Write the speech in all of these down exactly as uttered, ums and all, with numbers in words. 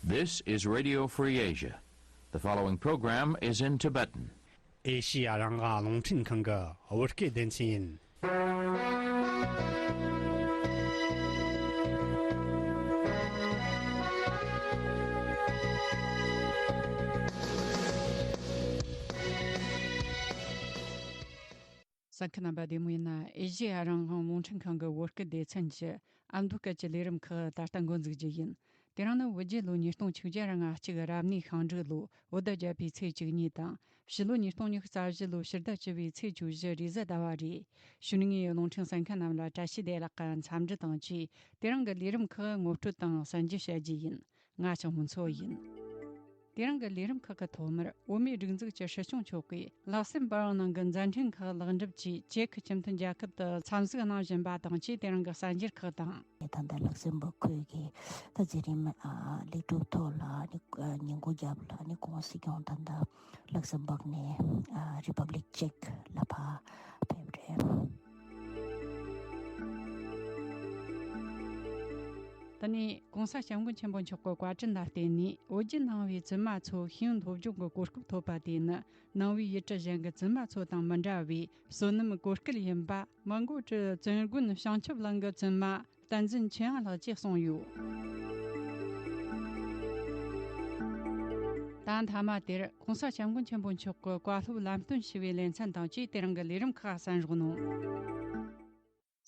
This is Radio Free Asia. The following program is in Tibetan. ཨེ་ཤི་ཡ་རང་དབང་རླུང་འཕྲིན་ཁང་གི་བོད་སྐད་སྡེ་ཚན་ཡིན། གསན་མཁན་རྣམ་པ་བདེ་མོ་ཡིན་ན། ཨེ་ཤི་ཡ་རང་དབང་རླུང་འཕྲིན་ཁང་གི་བོད་སྐད་སྡེ་ཚན་གྱི་ཨ་མདོ་སྐད་ཀྱི་ལས་རིམ་ཁག་ད་ལྟ་འགོ་འཛུགས་རྒྱུ་ཡིན། དེ་རིང་ནི་བོད་རྒྱལ་ལོ་ཉིས་སྟོང་ཆིག་བརྒྱ་ར་ང་གཅིག་རབ་གནས་ཤིང་འབྲུག་ལོ་བོད་ཟླ་བརྒྱད་པའི་ཚེས་བཅུ་གཉིས་དང་། ཕྱི་ལོ་ཉིས་སྟོང་ཉི་ཤུ་རྩ་བཞི་ལོ་ཕྱི་ཟླ་བཅུ་པའི་ཚེས་བཅུ་བཞི་རེས་གཟའ་ཟླ་བ་རེད། གཞུག་ནས་རླུང་འཕྲིན་གསན་མཁན་རྣམས་ལ་བཀྲ་ཤིས་བདེ་ལེགས་ཀྱི་འཚམས་འདྲི་དང་བཅས། དེ་རིང་གི་ལས་རིམ་ཁག་ངོ་སྤྲོད་དང་གསན་རྒྱུ་བྱ་རྒྱུ་ཡིན། ང་ལྕགས་མོ་མཚོ་ཡིན། དེ་རིང་གི་ལས་རིམ་ཁག་གི་ཐོག་མར་བོད་མིའི་སྒྲིག་འཛུགས་ཀྱི་སྲིད་སྐྱོང་མཆོག་གིས་ལྷག་བསམ་པར་ནང་གི་མཛད་འཕྲིན་ཁག་ལེགས་འགྲུབ་ཀྱིས་ཅེ་ཁི་སྤྱི་མཐུན་རྒྱལ་ཁབ་ཏུ་འཚམས་གཟིགས་གནང་བཞིན་པ་དང་བཅས། དེ་རིང་གི་གསར་འགྱུར་ཁག་དང་། ད་ལྟ་ལག་སེམ་པོར་ཁུལ་གྱི་ད་མཛད་རིམ་ཨ་ལེགས་གྲུབ་ཐོག་ལ་ནི་ཨ་ཉིན་གུང་རྒྱབ་ལ་ནི་༸གོང་ས་སྲིད་སྐྱོང་ད་ལྟ་ལག་སེམ་པོར་ནས་ཨ་རི་པབ་ལིག་ཅེག་ལ་ཕར་ཕེབས་རེད། ད་ནི་༸གོང་ས་༸སྐྱབས་མགོན་ཆེན་པོ་མཆོག་གི་བཀའ་དྲིན་ལ་བརྟེན་ནས་བོད་བརྒྱུད་ནང་བའི་བཙུན་མ་ཚོ་ཤེས་ཡོན་སློབ་སྦྱོང་གི་གོ་སྐབས་ཐོབ་པ་དེ་ནི་ནང་བའི་ཡུལ་གྲུ་གཞན་གྱི་བཙུན་མ་ཚོ་དང་མི་འདྲ་བའི་བསོད་ནམས་གོ་སྐལ་ཡིན་པ། མོན་གྷོ་གྲུ་བཙུན་དགོན་བྱང་ཆུབ་གླིང་གི་བཙུན་མ་བསྟན་འཛིན་ཆོས་དབྱངས་ལགས་ཀྱིས་གསུངས་ཡོད། ད་མཐའ་མ་དེར་༸གོང་ས་༸སྐྱབས་མགོན་ཆེན་པོ་མཆོག་གི་བཀའ་སློབ་ལམ་སྟོན་ཞུ་བའི་ལེ་ཚན་དང་བཅས་དེ་རིང་གི་ལས་རིམ་ཁག་གསན་རོགས་གནང་།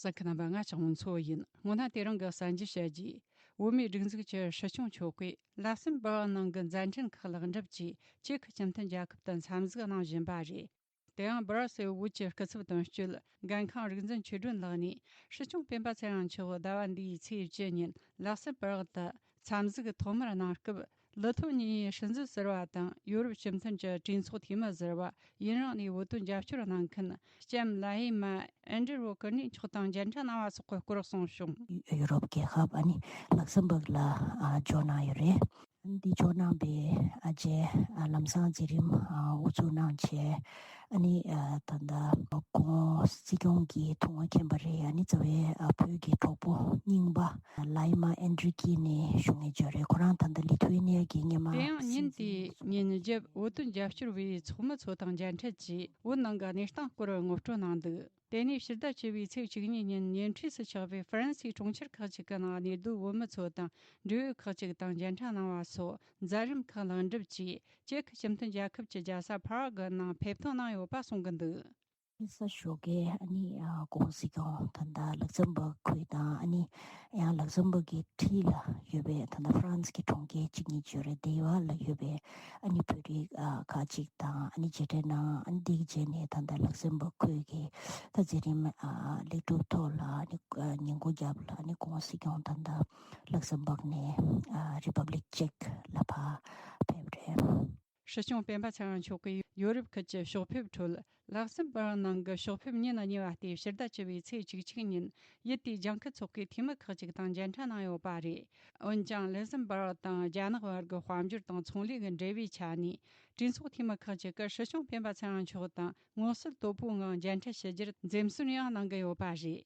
གསན་མཁན་རྣམ་པ། ང་ལྕགས་མོ་མཚོ་ཡིན། སྔོན་ན་དེ་རིང་གི་གསར་འགྱུར་བཤད་རྗེས། བོད་མིའི་སྒྲིག་འཛུགས་ཀྱི་སྲིད་སྐྱོང་མཆོག་གིས་ལྷག་བསམ་པར་ནང་གི་མཛད་འཕྲིན་ཁག་ལེགས་འགྲུབ་ཀྱིས་ཅེ་ཁི་སྤྱི་མཐུན་རྒྱལ་ཁབ་ཏུ་འཚམས་གཟིགས་གནང་བཞིན་པ་རེད། དེ་ཡང་སྦར་སེལ་བོད་ཀྱི་སྐུ་ཚབ་དོན་གཅོད་འགན་ཁང་རིག་འཛིན་ཆོས་སྒྲོན་ལགས་ནས། སྲིད་སྐྱོང་སྤེན་པ་ཚེ་རིང་མཆོག་ཟླ་བ་འདིའི་ཚེས་བཅུ་ཉིན་ལྷག་བསམ་པར་དུ་འཚམས་གཟིགས་ཐོག་མར་གནང་སྐབས། ལི་ཐོ་ནི་ཡའི་སྲིད་འཛིན་ཟུར་པ་དང་ཡོ་རོབ་སྤྱི་མཐུན་གྱི་གྲོས་ཚོགས་འཐུས་མི་ཟུར་པ། ཡུན་རིང་ནས་བོད་དོན་རྒྱབ་སྐྱོར་གནང་མཁན་ལྕམ་ལ་ཧེ་མ་ཨན་ཌྲི་རོ་ཀུར་ནི་མཆོག་དང་མཇལ་འཕྲད་གནང་བ་སོགས་ཀྱི་སྐོར་གསུངས་བྱུང་། ཡུ་རོབ་རྒྱལ་ཁབ་ཨ་ནི་ལག་སེམ་བག་ལ་ཨ་འབྱོར་གནང་ཡོད་རེད། འདི་འབྱོར་གནང་པའི་ཨ་རྗེས་ཨ་ལམ་སང་མཛད་རིམ་ཨ་དབུ་འཛུགས་གནང་བྱས། ཨ་ནི་ཨ་ད་ལྟ་ཁོང་སྲིད་སྐྱོང་གི་ཐུགས་མངའ་མཁྱེན་པ་རེད། ཨ་ནི་རྩ་བའི་ཨ་བོད་ཀྱི་གྲོགས་པོ་རྙིང་པ་ལའི་མ་ཨན་ཌྲི་ཀི་ནས་ཞུ་ངེས་བརྗོད་རེད། ཁོ་རང་ད་ལྟ་ལི་ཐུ་ཝེ་ནི་ཡ་གི་སྔོན་མ། དེ་ཡང་ཉིན་དེའི་ཉིན་རྒྱབ་བོད་དོན་རྒྱབ་སྐྱོར་བའི་ཚོགས་མི་ཚོ་དང་མཇལ་འཕྲད་ཀྱིས་བོད་ནང་གི་གནས་སྟངས་སྐོར་ངོ་སྤྲོད་གནང་འདུག་དེ་ནས་ཕྱི་ཟླ་བཅུ་པའི་ཚེས་བཅུ་གཉིས་ཉིན་ཉེ་འཁྲིས་སུ་ཆགས་པའི་ཧྥ་རན་སིའི་གྲོང་ཁྱེར་ཁག་ཅིག་གི་ནང་གནས་སྡོད་བོད་མི་ཚོ་དང་འབྲེལ་ཡོད་ཁག་ཅིག་དང་མཇལ་འཕྲད་གནང་བ་སོགས་མཛད་རིམ་ཁག་ལེགས་འགྲུབ་ཀྱིས་ཅེ་ཁི་སྤྱི་མཐུན་རྒྱལ་ཁབ་ཀྱི་རྒྱལ་ས་ཕ་ར་གི་ནང་ཕེབས་ཐོན་གནང་ཡོད་པ་གསུང་གི་འདུག་ས་ཞོགས་ཀས་ཨ་ནི་ཨ་༸གོང་ས་སྐྱོང་ད་ལྟ་ལག་སེམ་བག་ཁུལ་དང་ཨ་ནི་ཡང་ལག་སེམ་བག་གི་འཁྲིས་ལ་ཡོད་པའི་ད་ལྟ་ཧྥ་རན་སི་གི་གྲོང་ཁྱེར་གཅིག་གཉིས་ཅིག་ཡོད་རེད། དེ་བ་ལ་ཡོད་པའི་ཨ་ནི་བོད་རིགས་ཨ་ཁག་ཅིག་དང་ཨ་ནི་མཇལ་འཕྲད་གནང་། ཨ་ནི་འདི་གི་རྗེས་ནས་ད་ལྟ་ལག་སེམ་བག་ཁུལ་གྱི་ད་མཛད་རིམ་ཨ་ལེགས་གྲུབ་ཐོག་ལ་ཨ་ནི་ཨ་ཉིན་གུང་རྒྱབ་ལ་ཨ་ནི་༸གོང་ས་སྐྱོང་ད་ལྟ་ལག་སེམ་བག་ནས་ཨ་རི་པབ་ལིག་ཅེག་ལ་ཕར་ཕེབས་རེད། སྲིད་སྐྱོང་སྤེན་པ་ཚེ་རིང་མཆོག་གིས་ཡོ་རོབ་ཁུལ་གྱི་ཕྱོགས་ཕེབས་ཁྲོད། ལྷག་བསམ་པར་ནང་གི་ཕྱོགས་ཕེབས་ཉིན་གཉིས་པ་སྟེ་ཕྱི་ཟླ་བཅུ་པའི་ཚེས་བཅུ་གཅིག་ཉིན་ཡུལ་དེའི་ལྗང་ཁུ་ཚོགས་པའི་འཐུས་མི་ཁག་ཅིག་དང་མཇལ་འཕྲད་གནང་ཡོད་པ་རེད། འོན་ཀྱང་ལྷག་བསམ་པར་དང་རྒྱ་ནག་བར་གྱི་དཔལ་འབྱོར་དང་ཚོང་ལས་ཀྱི་འབྲེལ་བའི་ཆ་ནས་གྲོས་ཚོགས་འཐུས་མི་ཁག་ཅིག་གིས་སྲིད་སྐྱོང་སྤེན་པ་ཚེ་རིང་མཆོག་དང་མངོན་གསལ་དོད་པོའི་ངང་མཇལ་འཕྲད་ཞུ་རྒྱུར་འཛེམ་ཟོན་ཡང་གནང་གི་ཡོད་པ་རེད།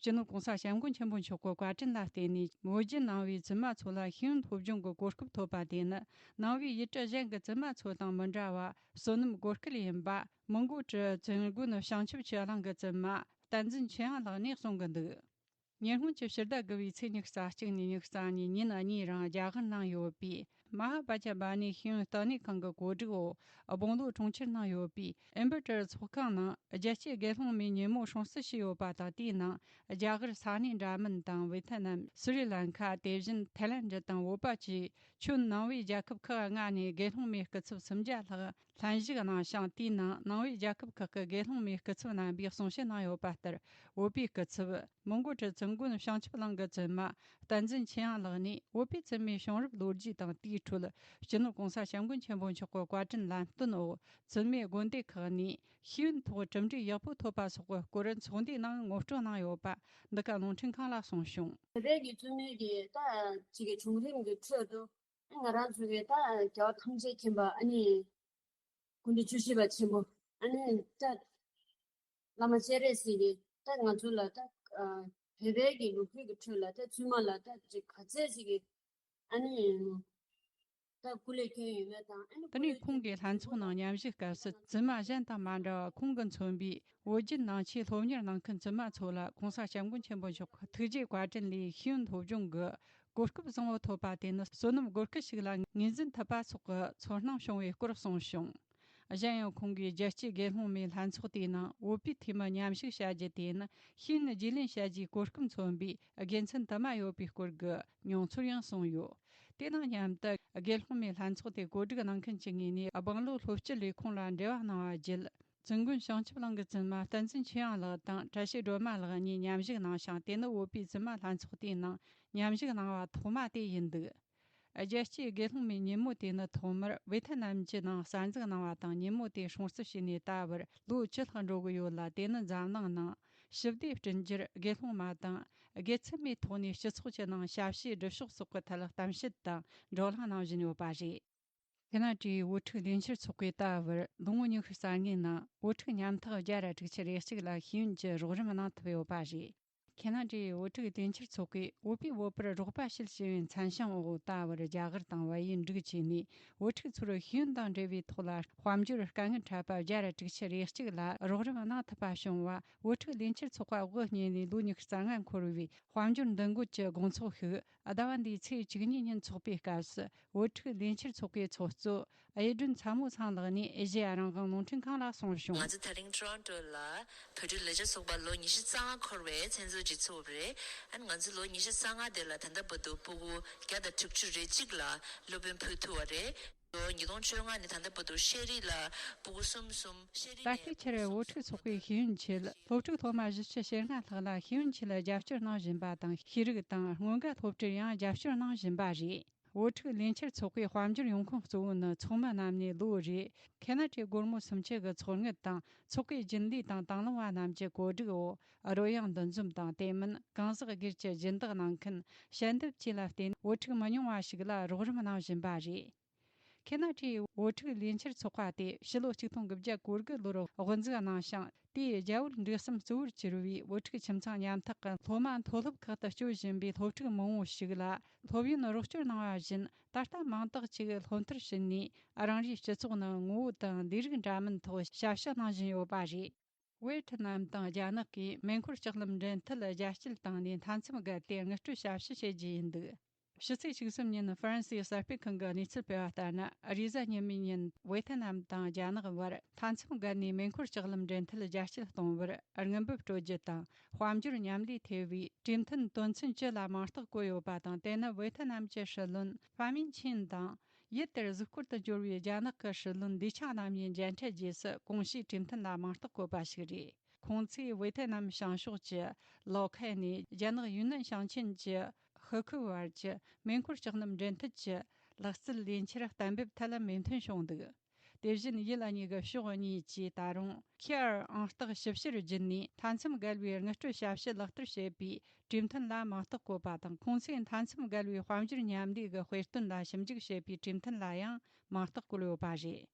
སྤྱི་ནོར་༸གོང་ས་༸སྐྱབས་མགོན་ཆེན་པོ་མཆོག་གི་བཀའ་དྲིན་ལ་བརྟེན་ནས་བོད་བརྒྱུད་ནང་བའི་བཙུན་མ་ཚོ་ལ་ཤེས་ཡོན་སློབ་སྦྱོང་གི་གོ་སྐབས་ཐོབ་པ་དེ་ནི་ནང་བའི་ཡུལ་གྲུ་གཞན་གྱི་བཙུན་མ་ཚོ་དང་མི་འདྲ་བ་བསོད་ནམས་གོ་སྐལ་ཡིན་པ། མོན་གྷོ་གྲུ་བཙུན་དགོན་བྱང་ཆུབ་ཆོས་གླིང་གི་བཙུན་མ་བསྟན་འཛིན་ཆོས་དབྱངས་ལགས་ནས་གསུང་གི་འདུག་ཉེ་སྔོན་གྱི་ཕྱི་ཟླ་དགུ་པའི་ཚེས་ཉི་ཤུ་རྩ་གཅིག་ནས་ཉི་ཤུ་རྩ་གཉིས་ཉིན་གཉིས་རིང་རྒྱ་གར་ནང་ཡོད་པའི་མ་ཧཱ་པ་ཅ་བ་ནི་ཤེས་ཡོན་ལྟེ་གནས་ཁང་གི་གོ་སྒྲིག་འོག་སྦོང་ལོ་གྲོང་ཁྱེར་ནང་ཡོད་པའི་ཨེམ་པེ་ཊར་ཚོགས་ཁང་ནང་རྒྱལ་གཅེས་དགེ་སློང་མའི་ཉིན་མོ་སྲུང་བརྩི་ཞུས་ཡོད་པ་དང་། དེའི་ནང་རྒྱ་གར་ས་གནས་འདྲ་མིན་དང་། ཝེ་ཐི་ནམ། སི་རི་ལན་ཁ། དེ་བཞིན་ཐའི་ལན་ཌི་དང་བོད་པ་བཅས་ཁྱོན་ནང་བའི་རྒྱལ་ཁབ་ཁག་ལྔ་ནས་དགེ་སློང་མའི་སྐུ་ཚབ་སུམ་བརྒྱ་ལྷག་ལྷན་ཞུགས་གནང་ཞིང་། དེའི་ནང་ནང་བའི་རྒྱལ་ཁབ་ཁག་གི་དགེ་སློང་མའི་སྐུ་ཚབ་རྣམ་པས་གསུང་བཤད་གནང་ཡོད་པ་ལྟར། བོད་པའི་སྐུ་ཚབ་མོན་གྷོ་གྲུ་བཙུན་དགོན་བྱང་ཆུབ་གླིང་གི་བཙུན་མ་བསྟན་འཛིན་ཆོས་དབྱངས་ལགས་ནས་བོད་པའི་བཙུན་མའི་བྱུང་རབས་ལོ་རྒྱུས་དང་། དེའི་ཁྲོད་སྤྱི་ནོར་༸གོང་ས་༸སྐྱབས་མགོན་ཆེན་པོ་མཆོག་གི་བཀའ་དྲིན་ལམ་སྟོན་འོག་བཙུན་མའི་དགོན་སྡེ་ཁག་ནས་ཤེས་ཡོན་ཐོག་གྲུབ་འབྲས་ཡག་པོ་ཐོབ་པ་སོགས་ཀྱི་སྐོར་ཚོགས་འདུའི་ནང་ངོ་སྤྲོད་གནང་ཡོད་པ། འདི་ག་རླུང་འཕྲིན་ཁང་ལ་གསུངས་བྱུང་། བོད་པའི་གི་བཙུན་མའི་གི་ད་ཅིག་གི་བྱུང་རིམ་གི་ཁྲོད་དུ་ང་རང་ཚོ་གི་ད་རྒྱལ་བ་ཐམས་ཅད་མཁྱེན་པ་ཨ་ནི་སྐུ་ཕྲེང་བཅུ་བཞི་པ་ཆེན་པོ་ཨ་ནི་ད་བླ་མ་སྤྱན་རས་གཟིགས་ཀྱིས་ད་ང་ཚོ་ལ་ད་ཨ་བོད་པའི་གི་ལོ་རྒྱུས་ཀྱི་ཁྲོད་ལ་ད་བཙུན་མ་ལ་ད་ཅིག་ག་ཚད་ཅིག་གི་ཨ་ནི་ ད་སྐུ་ལས་བསྐྱོན་ཡོད་མེད་དང་། ཨ་ནི་དེ་ནས་ཁོང་གིས་ལྷན་ཚོགས་ནང་མཉམ་ཞུགས་སྐབས་སུ་བཙུན་མ་གཞན་དང་མ་འདྲ་བར་ཁོང་གིས་མཚོན་པའི་བོད་བརྒྱུད་ནང་ཆོས་སློབ་གཉེར་གནང་མཁན་བཙུན་མ་ཚོ་ལ་གོང་ས་སྐྱབས་མགོན་ཆེན་པོ་མཆོག་གི་ཐུགས་རྗེ་བཀའ་དྲིན་ལས་ཤེས་ཡོན་སློབ་སྦྱོང་གི་གོ་སྐབས་བཟང་བོ་ཐོབ་པ་དེ་ནི་བསོད་ནམས་སྒོར་ཁུ་ཞིག་ལ་ངོས་འཛིན་ཐུབ་པ་སོགས་ཀྱི་ཚོར་སྣང་བྱུང་བའི་སྐོར་གསུངས་བྱུང་། གཞན་ཡང་ཁོང་གིས་རྒྱལ་སྤྱིའི་དགེ་སློང་མའི་ལྷན་ཚོགས་དེའི་ནང་བོད་པའི་འཐུས་མི་མཉམ་ཞུགས་བྱ་རྒྱུ་དེ་ནི་ཤེས་ཡོན་རྒྱུས་ལེན་བྱ་རྒྱུའི་གོ་སྐབས་མཚོན་པའི་དགེ་མཚན་དུ་མ་ཡོད་པའི་སྐོར་གྱི་མྱོང་ཚོར་ཡང་གསུངས་ཡོད། དེ་དང་མཉམ་དུ་དགེ་སློང་མའི་ལྷན་ཚོགས་དེ་གོ་སྒྲིག་གནང་མཁན་གྱི་ངོས་ནས་སྦང་ལོ་སློབ་སྤྱི་ལས་ཁུངས་ལ་འབྲེལ་བ་གནང་བ་བརྒྱུད། བཙུན་དགོན་བྱང་ཆུབ་གླིང་གི་བཙུན་མ་བསྟན་འཛིན་ཆོས་དབྱངས་ལགས་དང་བཀྲ་ཤིས་སྒྲོལ་མ་ལགས་གཉིས་མཉམ་ཞུགས་གནང་ཞིང་། དེ་ནི་བོད་པའི་བཙུན་མ་ལྷན་ཚོགས་དེའི་ནང་མཉམ་ཞུགས་གནང་བ་ཐོག་མ་དེ་ཡིན་འདུག། རྒྱལ་སྤྱིའི་དགེ་སློང་མའི་ཉིན་མོ་དེ་ནི་ཐོག་མར་ཝེ་ཐེ་ནམ་གྱི་ནང་གསར་འཛུགས་གནང་བ་དང་། ཉིན་མོ་དེ་སྲུང་བརྩི་བྱས་ནས་ད་བར་ལོ་བཅུ་ལྷག་འགྲོ་གི་ཡོད་ལ། དེ་ནི་འཛམ་གླིང་ནང་ཞི་བདེ་བསྐྲུན་རྒྱུར་དགེ་སློང་མ་དང་དགེ་འཚུབ་མའི་ཐོག་ནས་སྤྱི་ཚོགས་ཀྱི་ནང་ཞབས་ཕྱི་སྒྲུབ་ཕྱོགས་སོགས་ཀྱི་ཐད་གཏམ་བཤད་དང་བགྲོ་གླེང་གནང་བཞིན་ཡོད་པ་རེད། ཁེ་ན་ཌའི་བོད་ཕྲུག་ལས་འཆར་ཚོགས་པས་ད་བར་ལོ་ངོ་ཉི་ཤུ་རྩ་ལྔའི་ནང་བོད་ཕྲུག་ཉམ་ཐག་བརྒྱ་ར་དྲུག་ཅུ་རེ་གཅིག་ལ་ཤེས་ཡོན་གྱི་རོགས་རམ་གནང་ཐུབ་ཡོད་པ་རེད། ཁེ་ན་ཌའི་བོད་ཕྲུག་ལས་འཆར་ཚོགས་པས་བོད་པས་བོད་པར་རོགས་པ་བྱེད་ཞེས་པའི་མཚན་བྱང་འོག་ད་བར་རྒྱ་གར་དང་བལ་ཡུལ་འབྲུག་བཅས་ནས་བོད་ཕྲུག་ཚོར་ཤེས་ཡོན་དང་འབྲེལ་བའི་ཐོག་ལ་དཔལ་འབྱོར་དཀའ་ངལ་འཕྲད་པ་བརྒྱ་ར་དྲུག་ཅུ་རེ་གཅིག་ལ་རོགས་རམ་གནང་ཐུབ་པ་བྱུང་བ། བོད་ཕྲུག་ལས་འཆར་ཚོགས་པ་དབུ་བརྙེས་ནས་ལོ་ཉི་ཤུ་རྩ་ལྔ་འཁོར་བའི་དཔལ་འབྱོར་འདུ་འགོད་ཀྱི་དགོང་ཚོགས་ཤིག་ཟླ་བ་འདིའི་ཚེས་བཅུ་གཉིས་ཉིན་འཚོགས་པའི་སྐབས་སུ། བོད་ཕྲུག་ལས་འཆར་ཚོགས་པའི་ཚོགས་གཙོ་གཡུ་སྒྲོན་ཚ་མོ་ཚང་ལགས་ནས་ཨེ་ཤེ་ཡ་རང་དབང་རླུང་འཕྲིན་ཁང་ལ་གསུངས་བྱུང་། ང་ཚོ་དེ་རིང་ཊོ་རོན་ཊོ་ལ་བོད་ཕྲུག་ལས་འཆར་ཚོགས་པ་ལོ་ཉི་ཤུ་རྩ་ལྔ་འཁོར་བའི་མཚན་གཙོ་ཅིག་ཚོགས་པ་རེད། ཨ་ནི་ང་ཚོ་ལོ་ཉི་ཤུ་རྩ་ལྔ་དེ་ལ་ད་ལྟ་བར་དུ་སྤུ་གུ་བརྒྱ་དང་དྲུག་ཅུ་རེ་གཅིག་ལ་སློབ་ཡོན་ཕུལ་ཐུབ་པ་རེད། ལོ་ཉིས་སྟོང་བཅོ་ལྔ་ནས་ད་ལྟ་བར་དུ་ཤེས་རིག་ལ་སྤུ་གུ་གསུམ་གསུམ། ཤེས་རིག་ད་ལྟའི་ཆར་བོད་ཕྲུག་ཚོགས་པའི་ཤེས་ཡོན་ཆེད་སློབ་ཕྲུག་སློབ་མ་བཞི་བཅུ་ཞེ་ལྔ་ལྷག་ལ་ཤེས་ཡོན་ཆེད་རྒྱབ་སྐྱོར་གནང་བཞིན་པ་དང་། ཤེས་རིག་དང་སྔོན་འགན་སློབ་ཁྲིད་ཡང་རྒྱབ་སྐྱོར་གནང་བཞིན་པ་རེད། བོད་ཕྲུག་ལས་འཆར་ཚོགས་པའི་དཔལ་འབྱོར་ཡོང་ཁུངས་གཙོ་བོ་ནི་ཚོགས་མི་རྣམས་ནས་ལོ་རེར་ཁེ་ན་ཌའི་སྒོར་མོ་སུམ་ཅུ་གི་ཚོར་དངུལ་དང་། ཚོགས་པའི་རྒྱུན་ལས་དང་དང་བླངས་པ་རྣམས་ཀྱི་གོ་སྒྲིག་འོག་རོལ་དབྱངས་འདུ་འཛོམས་དང་། དེ་མིན་གང་ཟག་སྒེར་གྱི་སྦྱིན་བདག་གནང་མཁན་ཞལ་འདེབས་བཅས་ལ་བརྟེན་བོད་ཕྲུག་མི་ཉུང་བ་ཞིག་ལ་རོགས་རམ་གནང་བཞིན་པ་རེད། ཁེ་ན་ཌའི་བོད་ཕྲུག་ལས་འཆར་ཚོགས་པ་དེ་ཕྱི་ལོ་ཆིག་སྟོང་དགུ་བརྒྱ་གོ་དགུ་ལོར་དབུ་འཛུགས་གནང་ཞིང་། དེའི་རྒྱ་བོད་འབྲེལ་ཟམ་གཙོ་བོར་གྱུར་བའི་བོད་ཕྲུག་ཁྱིམ་ཚང་ཉམ་ཐག་གི་སློབ་མ་མཐོ་སློབ་ཁག་ཏུ་སྐྱོད་བཞིན་པའི་སློབ་ཕྲུག་མང་བོ་ཞིག་ལ་སློབ་ཡོན་རོགས་སྐྱོར་གནང་བ་བཞིན། ད་ལྟ་མིང་རྟགས་གཅིག་སློབ་མཐར་ཕྱིན་ནས། རང་རེའི་སྤྱི་ཚོགས་ནང་ངོ་བོ་དང་ལས་རིགས་འདྲ་མིན་ཐོག་ཞབས་ཞུ་གནང་བཞིན་ཡོད་པ་རེད། ཝེ་ཐི་ནམ་དང་རྒྱ་ནག་གིས་མེ་འཁོར་ལྕགས་ལམ་འབྲེལ་མཐུད་རྒྱ་སྐྱེད་བཏང་ནས། མཐའ་མཚམས་བརྒལ་ཏེ་དངུལ་སྤྲོད་ཞབས་ཞུ་བྱེད་རྒྱུ་ཡིན་འདུག། ཕྱི་ཚེས་བཅུ་གསུམ་ཉིན་ཧྥ་རན་སིའི་གསར་སྤེལ་ཁང་གི་གནས་ཚུལ་སྤེལ་བ་ལྟར་ན། རེས་གཟའ་ཉི་མའི་ཉིན་ཝེ་ཐི་ནམ་དང་རྒྱ་ནག་བར་མཐའ་མཚམས་བརྒལ་ནས་མེ་འཁོར་ལྕགས་ལམ་འབྲེལ་མཐུད་རྒྱ་སྐྱེད་གཏོང་བར་དངུལ་འབབ་སྤྲོད་རྒྱུ་དང་། དཔལ་འབྱོར་མཉམ་ལས་ཐེ་བའི་གྲོས་མཐུན་དོན་ཚན་བཅུ་ལ་མིང་རྟགས་བཀོད་ཡོད་པ་དང་། དེ་ནི་ཝེ་ཐི་ནམ་གྱི་སྲིད་བློན་ཧྥ་མིན་ཆིན་དང་། ཡུལ་དེར་གཟིགས་སྐོར་དུ་འབྱོར་བའི་རྒྱ་ནག་གི་སྲིད་བློན་ལི་ཆང་ནམ་ཡིས་མཇལ་འཕྲད་རྗེས་སུ་གོང་ཞུས་གྲོས་མཐུན་ལ་མིང་རྟགས་བཀོད་པ་ཞིག་རེད། ཁོང་ཚོས་ཝེ་ཐེ་ནམ་བྱང་ཕྱོགས་ཀྱི་ལོ་ཁའེ་ནས་རྒྱ་ནག་ཡུན་ནན་ཞིང་ཆེན་གྱི་ཧི་ཁུ་བར་གྱི་མེ་འཁོར་ལྕགས་ལམ་འབྲེལ་མཐུད་ཀྱི་ལག་རྩལ་ལས་འཁྱུར་གཏན་འབེབས་ཐད་མོས་མཐུན་བྱུང་འདུག། དེ་བཞིན་ཡུལ་གཉིས་ཀྱི་ཕྱོགས་གཉིས་ཀྱིས་ད་རུང་ཁེ་ཨར་ཨང་རྟགས་ཞིབ་བཤེར་བརྒྱུད་ནས་མཐའ་མཚམས་བརྒལ་བའི་དངུལ་སྤྲོད་ཞབས་ཞུ་ལག་བསྟར་བྱེད་པའི་གྲོས་མཐུན་ལ་མིང་རྟགས་བཀོད་པ་དང་། ཁོང་ཚོས་མཐའ་མཚམས་བརྒལ་བའི་དཔལ་འབྱོར་མཉམ་ལས་ཀྱི་དཔེ་སྟོན་ལ་ཞིབ་འཇུག་བྱེད་པའི་གྲོས་མཐུན་ལ་ཡང་མིང་རྟགས་བཀོད་ཡོད་པ་རེད།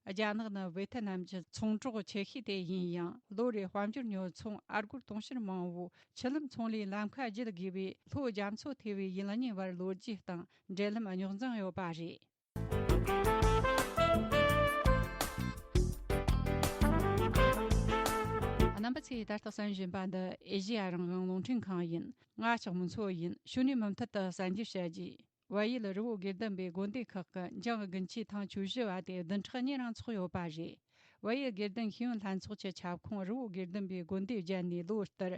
རྒྱ་ནག་ནི་ཝེ་ཐི་ནམ་གྱི་ཚོང་གྲོགས་ཆེ་ཤོས་དེ་ཡིན་ཡང་། ལོ་རེའི་དཔལ་འབྱོར་ཉོ་ཚོང་ཨ་སྒོར་དུང་ཕྱུར་མང་བོ་ཆུ་ལམ་ཚོང་ལས་ལམ་ཁ་བརྒྱུད་དགོས་པས། ལྷོ་རྒྱ་མཚོ་ཐེ་བའི་ཡུལ་གཉིས་བར་ལོ་རྒྱུས་དང་འབྲེལ་ལམ་རྙོག་འཛིང་ཡོད་པ་རེད། རྣམ་པ་ཚོས་ད་ལྟ་གསན་བཞིན་པ་འདི་ཨེ་ཤེ་ཡ་རང་དབང་རླུང་འཕྲིན་ཁང་ཡིན། ང་ལྕགས་མོ་མཚོ་ཡིན། ཕྱི་ནས་མུ་མཐུད་དུ་གསན་རྒྱུ་བྱ་རྒྱུ། བལ་ཡུལ་རི་བོ་དགེ་ལྡན་པའི་དགོན་སྡེ་ཁག་གི་འཇང་དགུན་ཆོས་ཐེངས་བཅུ་བཞི་བ་དེ་བདུན་ཕྲག་གཉིས་རིང་འཚོགས་ཡོད་པ་རེད། བལ་ཡུལ་དགེ་ལྡན་ཤེས་ཡོན་ལྷན་ཚོགས་ཀྱི་ཁྱབ་ཁོངས་རི་བོ་དགེ་ལྡན་པའི་དགོན་སྡེ་བརྒྱད་ནས་ལོ་ལྟར་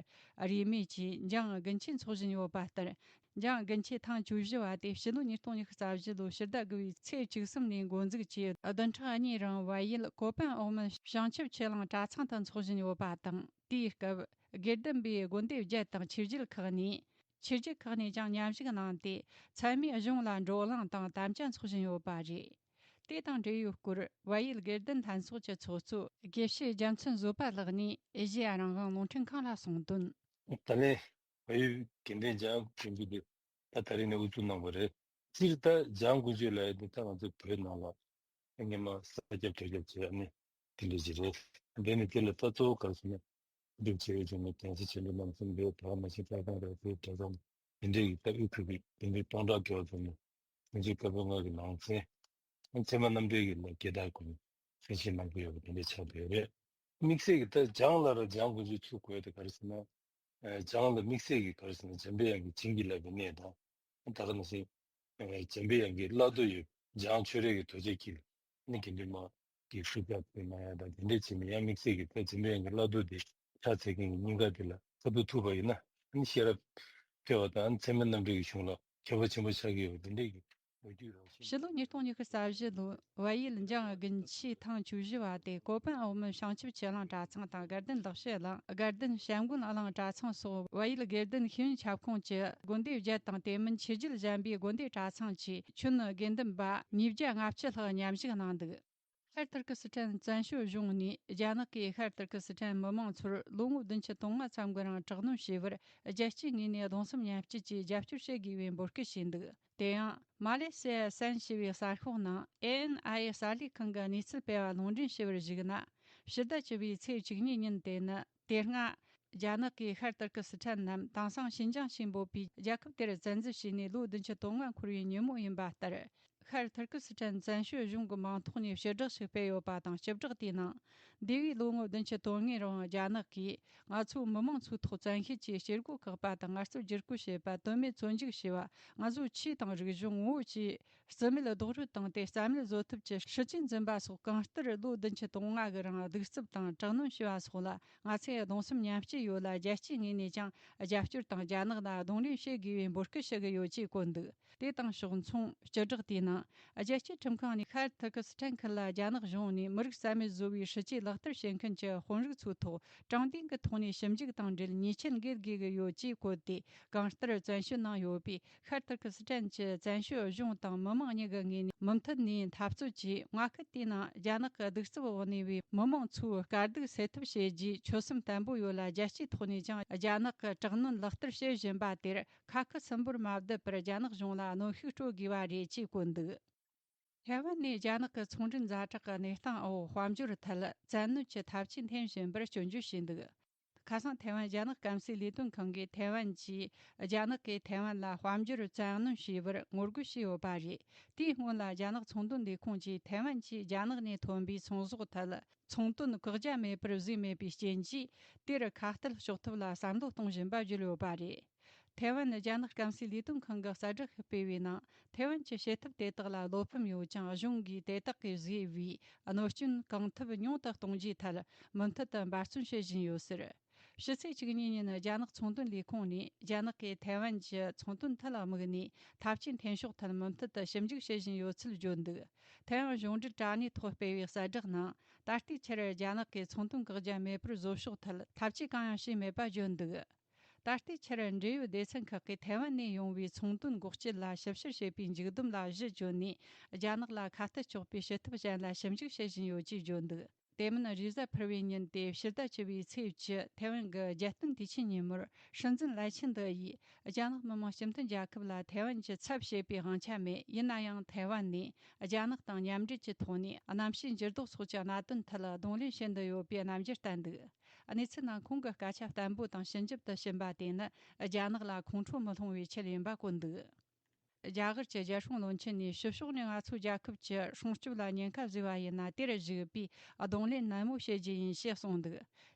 རིས་མེད་ཀྱིས་འཇང་དགུན་ཆོས་འཚོགས་བཞིན་ཡོད་པ་ལྟར། འཇང་དགུན་ཆོས་ཐེངས་བཅུ་བཞི་བ་དེ་ཕྱི་ལོ་ཉིས་སྟོང་ཉི་ཤུ་རྩ་བཞི་ལོའི་ཕྱི་ཟླ་དགུ་བའི་ཚེས་བཅུ་གསུམ་ནས་འགོ་འཛུགས་ཀྱིས། བདུན་ཕྲག་གཉིས་རིང་བལ་ཡུལ་གོ་པན་འོག་མིན་བྱང་ཆུབ་ཆོས་གླིང་གྲྭ་ཚང་དུ་འཚོགས་བཞིན་ཡོད་པ་དང་། དེའི་སྐབས་དགེ་ལྡན་པའི་དགོན་སྡེ་བརྒྱད་དང་ཆོས་བརྒྱུད་ཁག་ནས། ཆོས་བརྒྱུད་ཁག་ནས་ཀྱང་མཉམ་ཞུགས་གནང་སྟེ། ཚད་མའི་གཞུང་ལ་བགྲོ་གླེང་དང་དམ་བཅའ་འཚོགས་བཞིན་ཡོད་པ་རེད། དེ་དང་འབྲེལ་ཡོད་སྐོར། བལ་ཡུལ་དགེ་ལྡན་ལྷན་ཚོགས་ཀྱི་ཚོགས་གཙོ་དགེ་བཤེས་རྒྱལ་མཚན་བཟོད་པ་ལགས་ནས་ཨེ་ཤེ་ཡ་རང་དབང་རླུང་འཕྲིན་ཁང་ལ་གསུངས་དོན། ད་ལན་བལ་ཡུལ་དགེ་ལྡན་འཇང་དགུན་ཆོས་དེ་ད་ད་རིང་ནས་དབུ་འཛུགས་གནང་བ་རེད། སྤྱིར་ད་འཇང་དགུན་ཆོས་ལབ་ཡ་དེ་ད་ང་ཚོ་བོད་ནང་ལ་སྔོན་མ་ས་ཁྱབ་བྲག་ཁྱབ་བྱས་ནས་དེ་འདྲ་ཞིག་རེད། དེ་ནས་དེ་ལ་ད་གཙོ་བོ་ག་རེ་ཟེར་ན། སྒྲུབ་ཆེ་བའི་ཆོས་ནི་དེང་སང་ཆེན་པོའི་རྣམ་གསུམ་ལས་བག་མ་ཆེན་ལྟ་སྟངས་རབ་ཏུ་གྲ་ཚང་དེ་འདྲའི་ཡི་ད་ཨུ་ཁུ་གི་དེ་འདྲའི་སྟོང་ཕྲག་གི་བ་ཚོ་ནི་ ཉིན་གཅིག་བཀའ་པོད་ལྔ་གི་ནང་ཚན། ཚད་མ་རྣམ་འགྲེལ་གྱི་ལ་བརྒྱད་དག་ཀུན་གསན་བཞེས་གནང་གི་ཡོད་པ་དེ་འདྲ་ཆགས་བསྡད་ཡོད་རེད། དམིགས་བསལ་གྱི་ད་སྦྱངས་ལ་ར་སྦྱང་དགོས་ཚུལ་ཚུགས་དགོས་དེ་ག་རེ་ཟེར་ན། ཨ་སྦྱངས་ལ་དམིགས་བསལ་གྱི་ག་རེ་ཟེར་ན་འཇམ་པའི་དབྱངས་ཀྱིས་བྱིན་གྱིས་བརླབས་པའི་གནས་དང་། ད་ག་ནང་བཞིན་ཨ་འཇམ་པའི་དབྱངས་ཀྱི་བླ་རྡོ་ཡོད་སྦྱངས་ཆོས་རས་ཀྱི་རྡོ་རྗེ་འཁྱིལ་ནི་དགེ་འདུན་མ་གི་ཤུགས་རྒྱག་དེ་མ་ཡང་དང་དེ་འདྲས་བྱས་ནས་ཡང་དམིགས་བསལ་གྱི་ད་འཇམ་པའི་དབྱངས་ཀྱི་བླ་རྡོ་དེ་ཕྱག་འཚལ་མཁན་གྱི་སྙིང་ག་དེ་ལ་ཁ་ཐུག་ཐུག་པ་ཡིན་ན་ཨ་ནི་ཤེས་རབ་འཕེལ་བ་དང་ཚད་མ་རྣམ་འགྲེལ་གྱི་གཞུང་ལ་ཁྱད་པར་ཆེན་པོ་ཆགས་ཀྱི་ཡོད་པ་དེ་འདྲས་ཀྱི་ལོ་རྒྱུས་རང་བཞིན། ཕྱི་ལོ་ཉིས་སྟོང་ཉི་ཤུ་རྩ་བཞི་ལོའི་བལ་ཡུལ་འཇང་དགུན་ཆུའི་ཐང་བཅུ་བཞི་བ་དེ་ཀོ་པན་འོག་མིན་བྱང་ཆུབ་ཆོས་གླིང་གྲྭ་ཚང་དང་དགའ་ལྡན་ལེགས་བཤད་གླིང་། དགའ་ལྡན་བྱམས་མགོན་གླིང་གྲྭ་ཚང་སོགས་བལ་ཡུལ་དགེ་ལྡན་ཤེས་ཡོན་ཁྱབ་ཁོངས་ཀྱི་དགོན་སྡེ་བརྒྱད་དང་དེ་མིན་ཆོས་བརྒྱུད་གཞན་པའི་དགོན་སྡེ་གྲྭ་ཚང་བཅས་ཁྱོན་དགེ་འདུན་པ་ཉིས་བརྒྱ་ལྔ་བཅུ་ལྷག་མཉམ་ཞུགས་གནང་འདུག་ཤར་ཐུར་ཀི་སི་ཐན་བཙན་བྱོལ་གཞུང་ནས་རྒྱ་ནག་གིས་ཤར་ཐུར་ཀི་སི་ཐན་མི་མང་ཚོར་ལོ་ངོ་བདུན་ཅུ་དོན་ལྔ་ཙམ་གྱི་རིང་དྲག་གནོན་བྱས་པར་རྒྱལ་སྤྱིའི་ངོས་ནས་གདུང་སེམས་མཉམ་སྐྱེད་ཀྱིས་རྒྱབ་སྐྱོར་བྱེད་དགོས་པའི་འབོད་སྐུལ་བྱས་འདུག་དེ་ཡང་མ་ལེ་སི་ཡ་སན་ཞེས་པའི་གསར་ཤོག་ནང་ཨེ་ཨེན་ཨའི་གསར་ལས་ཁང་གི་གནས་ཚུལ་སྤེལ་བ་ལུང་འདྲེན་ཞུ་བར་གཞིགས་ན། ཕྱི་ཟླ་བཅུ་པའི་ཚེས་བཅུ་གཉིས་ཉིན་དེ་ནི་དེ་སྔ་རྒྱ་ནག་གིས་ཤར་ཐུར་ཀི་སི་ཐན་ནམ་དེང་སང་ཤིན་ཅང་ཞེས་འབོད་པའི་རྒྱལ་ཁབ་དེར་བཙན་འཛུལ་བྱས་ནས་ལོ་བདུན་ཅུ་དོན་ལྔ་འཁོར་བའི་ཉིན་མོ་ཡིན་པ་ལྟར། ཤར་ཐུར་ཀི་སི་ཐན་བཙན་བྱོལ་གཞུང་གི་མིང་ཐོག་ནས་ཕྱི་བསྒྲགས་ཤིག་སྤེལ་ཡོད་པ་དང་། སྤྱི་བསྒྲགས་དེའི་ནང་། འདས་པའི་ལོ་ངོ་བདུན་ཅུ་དོན་ལྔའི་རིང་རྒྱ་ནག་གིས་ང་ཚོའི་མི་མང་ཚོའི་ཐོག་བཙན་ཤེད་ཀྱིས་སྐྱེ་སྒོ་བཀག་པ་དང་ངལ་རྩོལ་བསྒྱུར་བཀོད་བྱེད་པ། དོན་མེད་བཙོན་འཇུག་བྱས་པ། ང་ཚོའི་ཆོས་དང་རིག་གཞུང་ངོ་བོ་བཅས་རྩིས་མེད་རྡོག་རོལ་བཏང་སྟེ་རྩ་མེད་བཟོ་ཐབས་ཀྱི་སྲིད་ཇུས་འཛིན་པ་སོགས་གང་ལྟར་ལོ་བདུན་ཅུ་དོན་ལྔ་གི་རིང་གདུག་རྩུབ་དང་དྲག་གནོན་བྱས་པ་སོགས་ལ་ང་ཚོས་གདུང་སེམས་མཉམ་སྐྱེད་ཡོད་ལ། རྒྱལ་སྤྱིའི་ངོས་ནས་ཀྱང་རྒྱབ་སྐྱོར་དང་རྒྱ་ནག་ལ་གདོང་ལེན་བྱེད་དགོས་པའི་འབོད་སྐུལ་ཞུ་གི་ཡོད་ཅེས་བཀོད་འདུག་དེ་དང་ཕྱོགས་མཚུངས། སྤྱི་བསྒྲགས་དེའི་ནང་། རྒྱལ་སྤྱིའི་ཁྲིམས་ཁང་ནས་ཤར་ཐུར་ཀི་སི་ཐན་ཁུལ་ལ་རྒྱ་ནག་གཞུང་ནས་མི་རིགས་རྩ་མེད་བཟོ་བའི་སྲིད་ཇུས་ལག་བསྟར་བྱེད་མཁན་གྱི་དཔོན་རིགས་ཚོའི་ཐོག་དྲང་བདེན་གྱི་ཐོག་ནས་ཞིབ་འཇུག་དང་འབྲེལ་ཉེས་ཆད་འགེལ་དགོས་ཀྱི་ཡོད་ཅེས་བཀོད་དེ། གང་ལྟར་བཙན་བྱོལ་ནང་ཡོད་པའི་ཤར་ཐུར་ཀི་སི་ཐན་གྱི་བཙན་བྱོལ་གཞུང་དང་མི་མང་གཉིས་ཀྱི་ངོས་ནས་མུ་མཐུད་ནས་འཐབ་རྩོད་ཀྱིས་མངའ་ཁུལ་དེའི་ནང་རྒྱ་ནག་གི་གདུག་རྩུབ་འོག་གནས་པའི་མི་མང་ཚོའི་དཀའ་སྡུག་སེལ་ཐབས་བྱེད་རྒྱུའི་ཆོད་སེམས་བརྟན་པོ་ཡོད་ལ། རྒྱལ་སྤྱིའི་ཐོག་ནས་ཀྱང་རྒྱ་ནག་གི་དྲག་གནོན་ལག་བསྟར་བྱེད་བཞིན་པ་དེར། ཁ་སྐད་སིམ་པོར་མ་བསྡད་པར་རྒྱ་ནག་གཞུང་ལ་གནོན་ཤུགས་སྤྲོད་དགོས་པ་རེད་ཅེས་བཀོད་འདུག་ཐའེ་ཝན་ནས་རྒྱ་ནག་གི་ཚོང་འབྲེལ་ཛ་དྲག་གི་གནས་སྟངས་འོག་དཔལ་འབྱོར་ཐད་བཙན་གནོན་གྱི་ཐབས་ཇུས་འཐེན་བཞིན་པར་སྐྱོན་བརྗོད་བྱས་འདུག་ཁ་སང་ཐའེ་ཝན་རྒྱ་ནག་སྐམ་སའི་ལས་དོན་ཁང་གིས་ཐའེ་ཝན་གྱིས་རྒྱ་ནག་གིས་ཐའེ་ཝན་ལ་དཔལ་འབྱོར་བཙན་གནོན་བྱས་པར་ངོ་རྒོལ་བྱས་ཡོད་པ་རེད། དེའི་སྔོན་ལ་རྒྱ་ནག་ཚོང་དོན་ལས་ཁུངས་ཀྱིས་ཐའེ་ཝན་གྱིས་རྒྱ་ནག་ནས་ཐོན་པའི་ཚོང་ཟོག་ཐད་ཚོང་དོན་བཀག་རྒྱ་མེད་པར་བཟོས་མེད་པའི་རྐྱེན་གྱིས། དེར་ཁ་གཏད་གཅོག་ཐབས་ལ་བསམ་བློ་གཏོང་བཞིན་པ་བརྗོད་ཡོད་པ་རེད། ཐའེ་ཝན་རྒྱ་ནག་སྐམ་སའི་ལས་དོན་ཁང་གིས་གསལ་བསྒྲགས་ཤིག་སྤེལ་བའི་ནང་། ཐའེ་ཝན་གྱི་བྱེད་ཐབས་དེ་དག་ལ་བློ་ཕམ་ཡོད་ཀྱང་། གཞུང་གིས་དེ་དག་གིས་བཟོས་པའི་གནོད་སྐྱོན་གང་ཐུབ་ཉུང་དུ་གཏོང་རྒྱུའི་ཐད་མུ་མཐུད་དུ་འབད་བརྩོན་བྱེད་བཞིན་ཡོད་ཟེར། ཕྱི་ཚེས་བཅུ་གཉིས་ཉིན་རྒྱ་ནག་ཚོང་དོན་ལས་ཁུངས་ནས་རྒྱ་ནག་གིས་ཐའེ་ཝན་གྱི་ཚོང་དོན་ཐད་དམིགས་ནས་ཐབས་ཇུས་འཐེན་ཕྱོགས་ཐད་མུ་མཐུད་དུ་ཞིབ་འཇུག་བྱེད་བཞིན་ཡོད་ཚུལ་བརྗོད་འདུག་ཐའེ་ཝན་གཞུང་འབྲེལ་དྲ་གནས་ཐོག་སྤེལ་བའི་གསལ་བསྒྲགས་ནང་། ད་ལྟའི་ཆར་རྒྱ་ནག་གིས་ཚོང་དོན་བཀག་རྒྱ་མེད་པར་བཟོ་ཕྱོགས་ཐད་ཐབས་ཇུས་གང་ཡང་བྱས་མེད་པ་བརྗོད་འདུག་ད་ལྟའི་ཆར་འབྲེལ་ཡོད་སྡེ་ཚན་ཁག་གིས་ཐའེ་ཝན་ནས་ཡོང་བའི་ཚོང་དོན་འགོག་རྐྱེན་ལ་ཞིབ་བཤེར་བྱེད་པའི་མཇུག་སྡོམ་ལ་གཞི་བཅོལ་ནས། རྒྱ་ནག་ལ་ཁ་གཏད་གཅོག་པའི་བྱེད་ཐབས་གཞན་ལ་ཞིབ་འཇུག་བྱེད་བཞིན་ཡོད་ཅེས་བརྗོད་འདུག་དེ་མིན་རེས་གཟའ་ཕུར་བུའི་ཉིན་ཏེ་ཕྱི་ཟླ་བཅུ་པའི་ཚེས་བཅུ། ཐའེ་ཝན་གྱི་རྒྱལ་སྟོན་དུས་ཆེན་ཉིན་མོར། སྲིད་འཛིན་ལའེ་ཆི་ཏི་ཡིས། རྒྱ་ནག་མི་དམངས་སྤྱི་མཐུན་རྒྱལ་ཁབ་ལ་ཐའེ་ཝན་གྱི་ཚབ་བྱེད་པའི་དབང་ཆ་མེད། ཡིན་ན་ཡང་། ཐའེ་ཝན་ནས། རྒྱ་ནག་དང་མཉམ་འབྲེལ་གྱི་ཐོག་ནས། གནམ་གཤིས་འགྱུར་ལྡོག་སོགས་ཀྱི་གནད་དོན་ཐད་གདོང་ལེན་བྱེད་འདོད་ཡོད་པའི་རྣམ་འགྱུར་བསྟན་འདུག་གནས་ཚུལ་ནང་། ཁོང་གི་སྐད་ཆ་བརྟན་པོ་དང་ཞིབ་འཇུག་ཏུ་ཕྱིན་པ་དེ་ནི། རྒྱ་ནག་ལ་ཁོང་ཁྲོ་མི་སློང་བའི་ཆེད་ཡིན་པ་བཀོད་འདུག་རྒྱ་གར་གྱི་རྒྱལ་སྲུང་བློན་ཆེན་ནས། ཕྱི་ཕྱོགས་ནས་ང་ཚོའི་རྒྱལ་ཁབ་ཀྱི་སྲུང་སྐྱོབ་ལ་ཉེན་ཁ་བཟོས་པ་ཡིན་ན། དེར་གཞིགས་པའི་གདོང་ལེན་ནན་མོ་བྱེད་རྒྱུ་ཡིན་ཞེས་གསུངས་འདུག་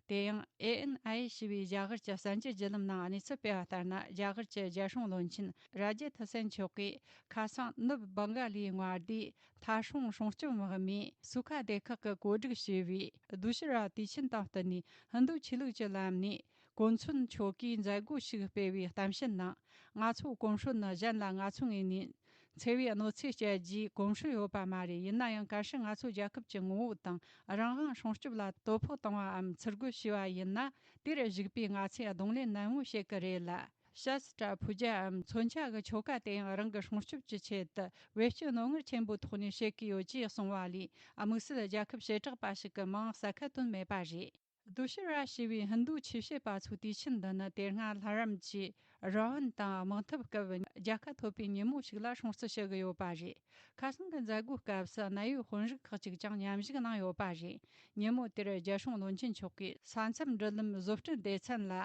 དེ་ཡང་། ཨེ་ཨེན་ཨའི་ཞེས་པའི་རྒྱ་གར་གྱི་གསར་འགྱུར་བརྒྱུད་ལམ་ནང་གནས་ཚུལ་སྤེལ་བ་ལྟར་ན། རྒྱ་གར་གྱི་རྒྱལ་སྲུང་བློན་ཆེན་ར་ཇེ་ཐི་སན་མཆོག་གིས། ཁ་སང་ནུབ་བྷང་ག་ལིའི་མངའ་སྡེའི་མཐའ་སྲུང་སྲུང་སྐྱོབ་དམག་མིས་སུ་ཁ་སྡེ་ཁག་གིས་བཀོད་སྒྲིག་བྱས་པའི་དུ་ཤི་ར་དུས་ཆེན་དང་བསྟུན་ནས། ཧིན་རྡུ་ཆོས་ལུགས་ཀྱི་ལམ་ནས། གོ་མཚོན་མཆོག་གིས་མཛད་སྒོ་ཞིག་སྤེལ་བའི་གཏམ་བཤད་ནང་། ང་ཚོ་གོམས་སྲོལ་ནི་གཞན་ལ་ང་ཚོའི་ངོས་ནས་འཚེ་བའི་གནོད་འཚེ་བསྐྱལ་རྒྱུའི་གོམས་སྲོལ་ཡོད་པ་མ་རེད། ཡིན་ན་ཡང་། གལ་སྲིད་ང་ཚོའི་རྒྱལ་ཁབ་ཀྱི་ངོ་བོ་དང་རང་དབང་སྲུང་སྐྱོབ་ལ་དོ་ཕོག་བཏང་བའམ་ཚུར་རྒོལ་བྱས་པ་ཡིན་ན། དེར་གཞིགས་པའི་ང་ཚོས་གདོང་ལེན་ནན་མོ་བྱེད་ཀྱི་རེད་ལ། ཤ་སི་ཏྲ་ཕུ་ཇའམ་མཚོན་ཆ་གི་ཆོ་ག་དེ་ཡང་རང་གི་སྲུང་སྐྱོབ་ཀྱི་ཆེད་དུ་བེད་སྤྱོད་རྣོ་ངར་ཆེན་པོའི་ཐོག་ནས་བྱེད་ཀྱི་ཡོད་ཅེས་གསུངས་པ་ལས། དམིགས་བསལ་རྒྱལ་ཁབ་བྱེ་བྲག་པ་ཞིག་གི་མིང་གསལ་ཁ་བཏོན་མེད་པ་རེད། དུ་ཤི་ར་ཞེས་པའི་ཧིན་རྡུ་ཆོས་བྱེད་པ་ཚོའི་དུས་ཆེན་འདི་ནི། དེ་སྔ་ལྷ་རམས་ཀྱིས་ རང་དབང་དང་དམག་འཐབ་སྐབས་རྒྱལ་ཁ་ཐོབ་པའི་ཉིན་མོ་ཞིག་ལ་སྲུང་བརྩི་ཞུ་གི་ཡོད་པ་རེད། ཁ་སང་གི་མཛད་སྒོའི་སྐབས་སུ་གནད་ཡོད་དཔོན་རིགས་ཁག་ཅིག་ཀྱང་མཉམ་ཞུགས་གནང་ཡོད་པ་རེད། ཉིན་མོ་དེར་རྒྱལ་སྲུང་བློན་ཆེན་མཆོག་གིས་ས་མཚམས་འབྲེལ་ལམ་བཟོ་སྐྲུན་སྡེ་ཚན་ལ་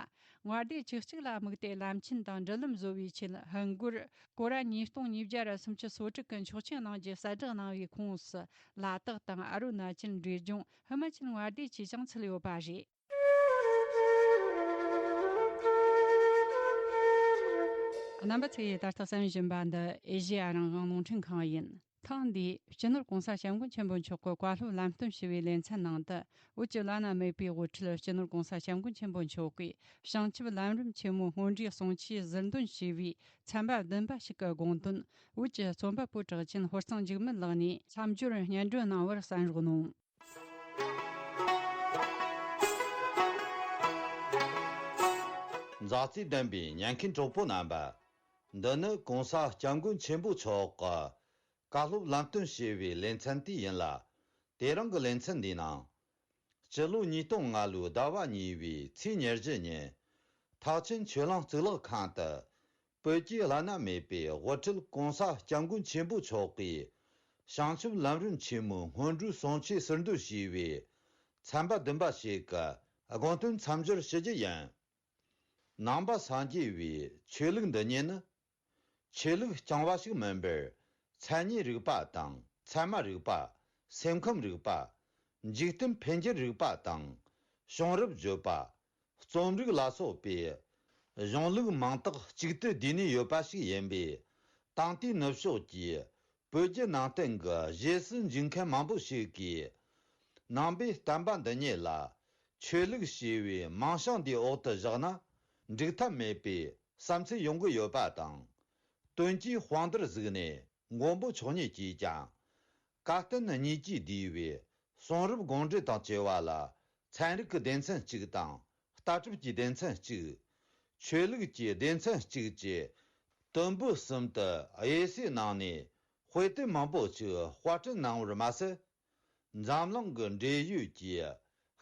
མངའ་སྡེ་ཆིག་གཅིག་ལ་དམིགས་ཏེ་ལམ་ཆེན་དང་འབྲེལ་ལམ་བཟོ་བའི་ཆེད་ཧིན་སྒོར་སྐོར་ར་ཉིས་སྟོང་ཉིས་བརྒྱ་ར་སུམ་ཅུ་སོ་དྲུག་གི་ཆོག་མཆན་གནང་རྒྱུ་གསལ་བསྒྲགས་གནང་བའི་ཁོངས་སུ་ལ་དྭགས་དང་ཨ་རུ་ན་ཅལ་འབྲས་ལྗོངས་ཧི་མ་ཅལ་མངའ་སྡེ་བཅས་ཀྱང་ཚུད་ཡོད་པ་རེད། རྣམ་པ་ཚོས་ད་ལྟ་གསན་བཞིན་པ་འདི་ཨེ་ཤེ་ཡ་རང་དབང་རླུང་འཕྲིན་ཁང་ཡིན། ཐེངས་འདིའི་སྤྱི་ནོར་༸གོང་ས་༸སྐྱབས་མགོན་ཆེན་པོ་མཆོག་གི་བཀའ་སློབ་ལམ་སྟོན་ཞུ་བའི་ལེ་ཚན་ནང་དུ། བོད་ཀྱི་བླ་ན་མེད་པའི་དབུ་ཁྲིད་སྤྱི་ནོར་༸གོང་ས་༸སྐྱབས་མགོན་ཆེན་པོ་མཆོག་གིས་བྱང་ཆུབ་ལམ་རིམ་ཆེན་མོའི་སྔོན་འགྲོའི་གསུང་ཆོས་ཟུར་འདོན་ཞུས་པའི་ཚན་པ་བདུན་པ་ཞིག་གི་དགོངས་དོན། བོད་ཀྱི་རྩོམ་པ་པོ་གྲགས་ཅན་ཧོར་གཙང་འཇིགས་མེད་ལགས་ནས་མཚམས་སྦྱོར་སྙན་སྒྲོན་གནང་བར་གསན་རོགས་གནང་། མཛའ་བརྩེ་ལྡན་པའི་ཉན་མཁན་གྲོགས་པོ་རྣམ་པ། འདི་ནི་༸གོང་ས་༸སྐྱབས་མགོན་ཆེན་པོ་མཆོག་གི་བཀའ་སློབ་ལམ་སྟོན་ཞུ་བའི་ལེ་ཚན་དེ་ཡིན་ལ། དེ་རིང་གི་ལེ་ཚན་འདིའི་ནང་། སྤྱི་ལོ་ཉིས་སྟོང་ལྔ་ལོའི་ཟླ་བ་གཉིས་པའི་ཚེས་ཉེར་བཞི་ཉིན། ཐེག་ཆེན་ཆོས་གླིང་གཙུག་ལག་ཁང་དུ། བོད་ཀྱི་བླ་ན་མེད་པའི་དབུ་ཁྲིད་༸གོང་ས་༸སྐྱབས་མགོན་ཆེན་པོ་མཆོག་གིས། བྱང་ཆུབ་ལམ་རིམ་ཆེན་མོའི་སྔོན་འགྲོའི་གསུང་ཆོས་ཟུར་འདོན་ཞུས་པའི་ཚན་པ་བདུན་པ་ཞིག་གི་དགོངས་དོན་མཚམས་སྦྱོར་ཞུ་རྒྱུ་ཡིན། ནང་པ་སངས་རྒྱས་པའི་ཆོས་ལུགས་འདི་ཉིད་ནི། ཆོས་ལུགས་རྐྱང་བ་ཞིག་མིན་པར། མཚན་ཉིད་རིག་པ་དང་ཚད་མ་རིག་པ། སེམས་ཁམས་རིག་པ། འཇིག་རྟེན་འཕེལ་འགྱུར་རིག་པ་དང་། བྱུང་རབས་བརྗོད་པ། རྩོམ་རིག་ལ་སོགས་པའི་གཞུང་ལུགས་མང་དག་གཅིག་ཏུ་བསྡུས་ནས་ཡོད་པ་ཞིག་ཡིན་པས། དེང་དུས་ནུབ་ཕྱོགས་ཀྱི་བོད་བརྒྱུད་ནང་བསྟན་གྱི་རྗེས་སུ་འཇུག་མཁན་མང་པོ་ཞིག་གིས། ནང་པའི་བསྟན་པ་འདི་ཉིད་ལ་ཆོས་ལུགས་ཞེས་པའི་མིང་བྱང་འདིའི་འོག་ཏུ་བཞག་ན་འགྲིག་ཐབས་མེད་པའི་བསམ་ཚུལ་ཡོང་གི་ཡོད་པ་དང་། དོན་གྱིས་དཔང་རྟགས་བཟུང་ནས་མགོན་པོ་མཆོག་ཉིད་ཀྱིས་ཀྱང་། བཀའ་བསྟན་གཉིས་ཀྱིས་བསྡུས་པའི་གསུང་རབ་དགོངས་འགྲེལ་དང་བཅས་པ་ལ་ཚན་རིག་གི་སྡེ་ཚན་གཅིག་དང་ལྟ་གྲུབ་ཀྱི་སྡེ་ཚན་གཅིག་ཆོས་ལུགས་ཀྱི་སྡེ་ཚན་གཅིག་བཅས་དུམ་བུ་གསུམ་དུ་དབྱེ་གསོས་གནང་ནས་དཔེ་དེབ་མང་པོ་ཞིག་དཔར་སྐྲུན་གནང་བར་མ་ཟད། འཛམ་གླིང་གི་འབྲེལ་ཡོད་ཀྱི་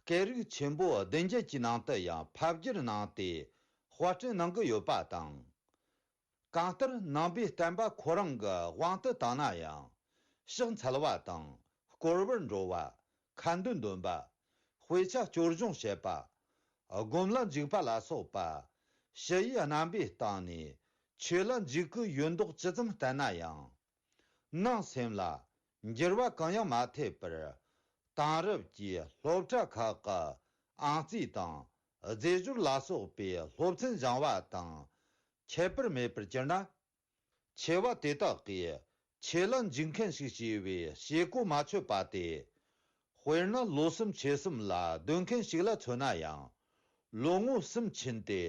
སྐད་རིགས་ཆེན་པོ་བདུན་བརྒྱད་ཀྱི་ནང་དུ་ཡང་ཕབ་བསྒྱུར་གནང་སྟེ་དཔར་སྐྲུན་གནང་གི་ཡོད་པ་དང་། གང་ལྟར་ནང་པའི་བསྟན་པ་ཁོ་རང་གི་དབང་དུ་བཏང་ན་ཡང་། ཕྱག་འཚལ་བ་དང་། སྐོར་བར་འགྲོ་བ། ཁ་འདོན་འདོན་པ། དཔེ་ཆ་སྐྱོར་སྦྱོང་བྱེད་པ། སྒོམ་ལ་འཇུག་པ་ལ་སོགས་པ། ཞི་བའི་རྣམ་པའི་སྟེང་ནས་ཆོས་ལ་འཇུག་གི་ཡོད་མདོག་ཇི་ཙམ་བསྟན་ན་ཡང་། ནང་སེམས་ལ་འགྱུར་བ་གང་ཡང་མ་ཐེབས་པར། དེང་རབས་ཀྱི་སློབ་གྲྭ་ཁག་གི་ཨང་རྩིས་དང་རྫས་སྦྱོར་ལ་སོགས་པའི་སློབ་ཚན་སྦྱང་བ་དང་། ཁྱད་པར་མེད་པར་གྱུར་ན། ཆེ་བ་དེ་དག་གིས་ཆོས་ལ་འཇུག་མཁན་ཞིག་བྱས་པའི་བྱེད་སྒོ་མ་ཆོད་པ་སྟེ། དཔེར་ན་ལོ་གསུམ་ཕྱེད་གསུམ་ལ་སྡོད་མཁན་ཞིག་ལ་མཚོན་ན་ཡང་། ལོ་ངོ་གསུམ་ཕྱིན་ཏེ།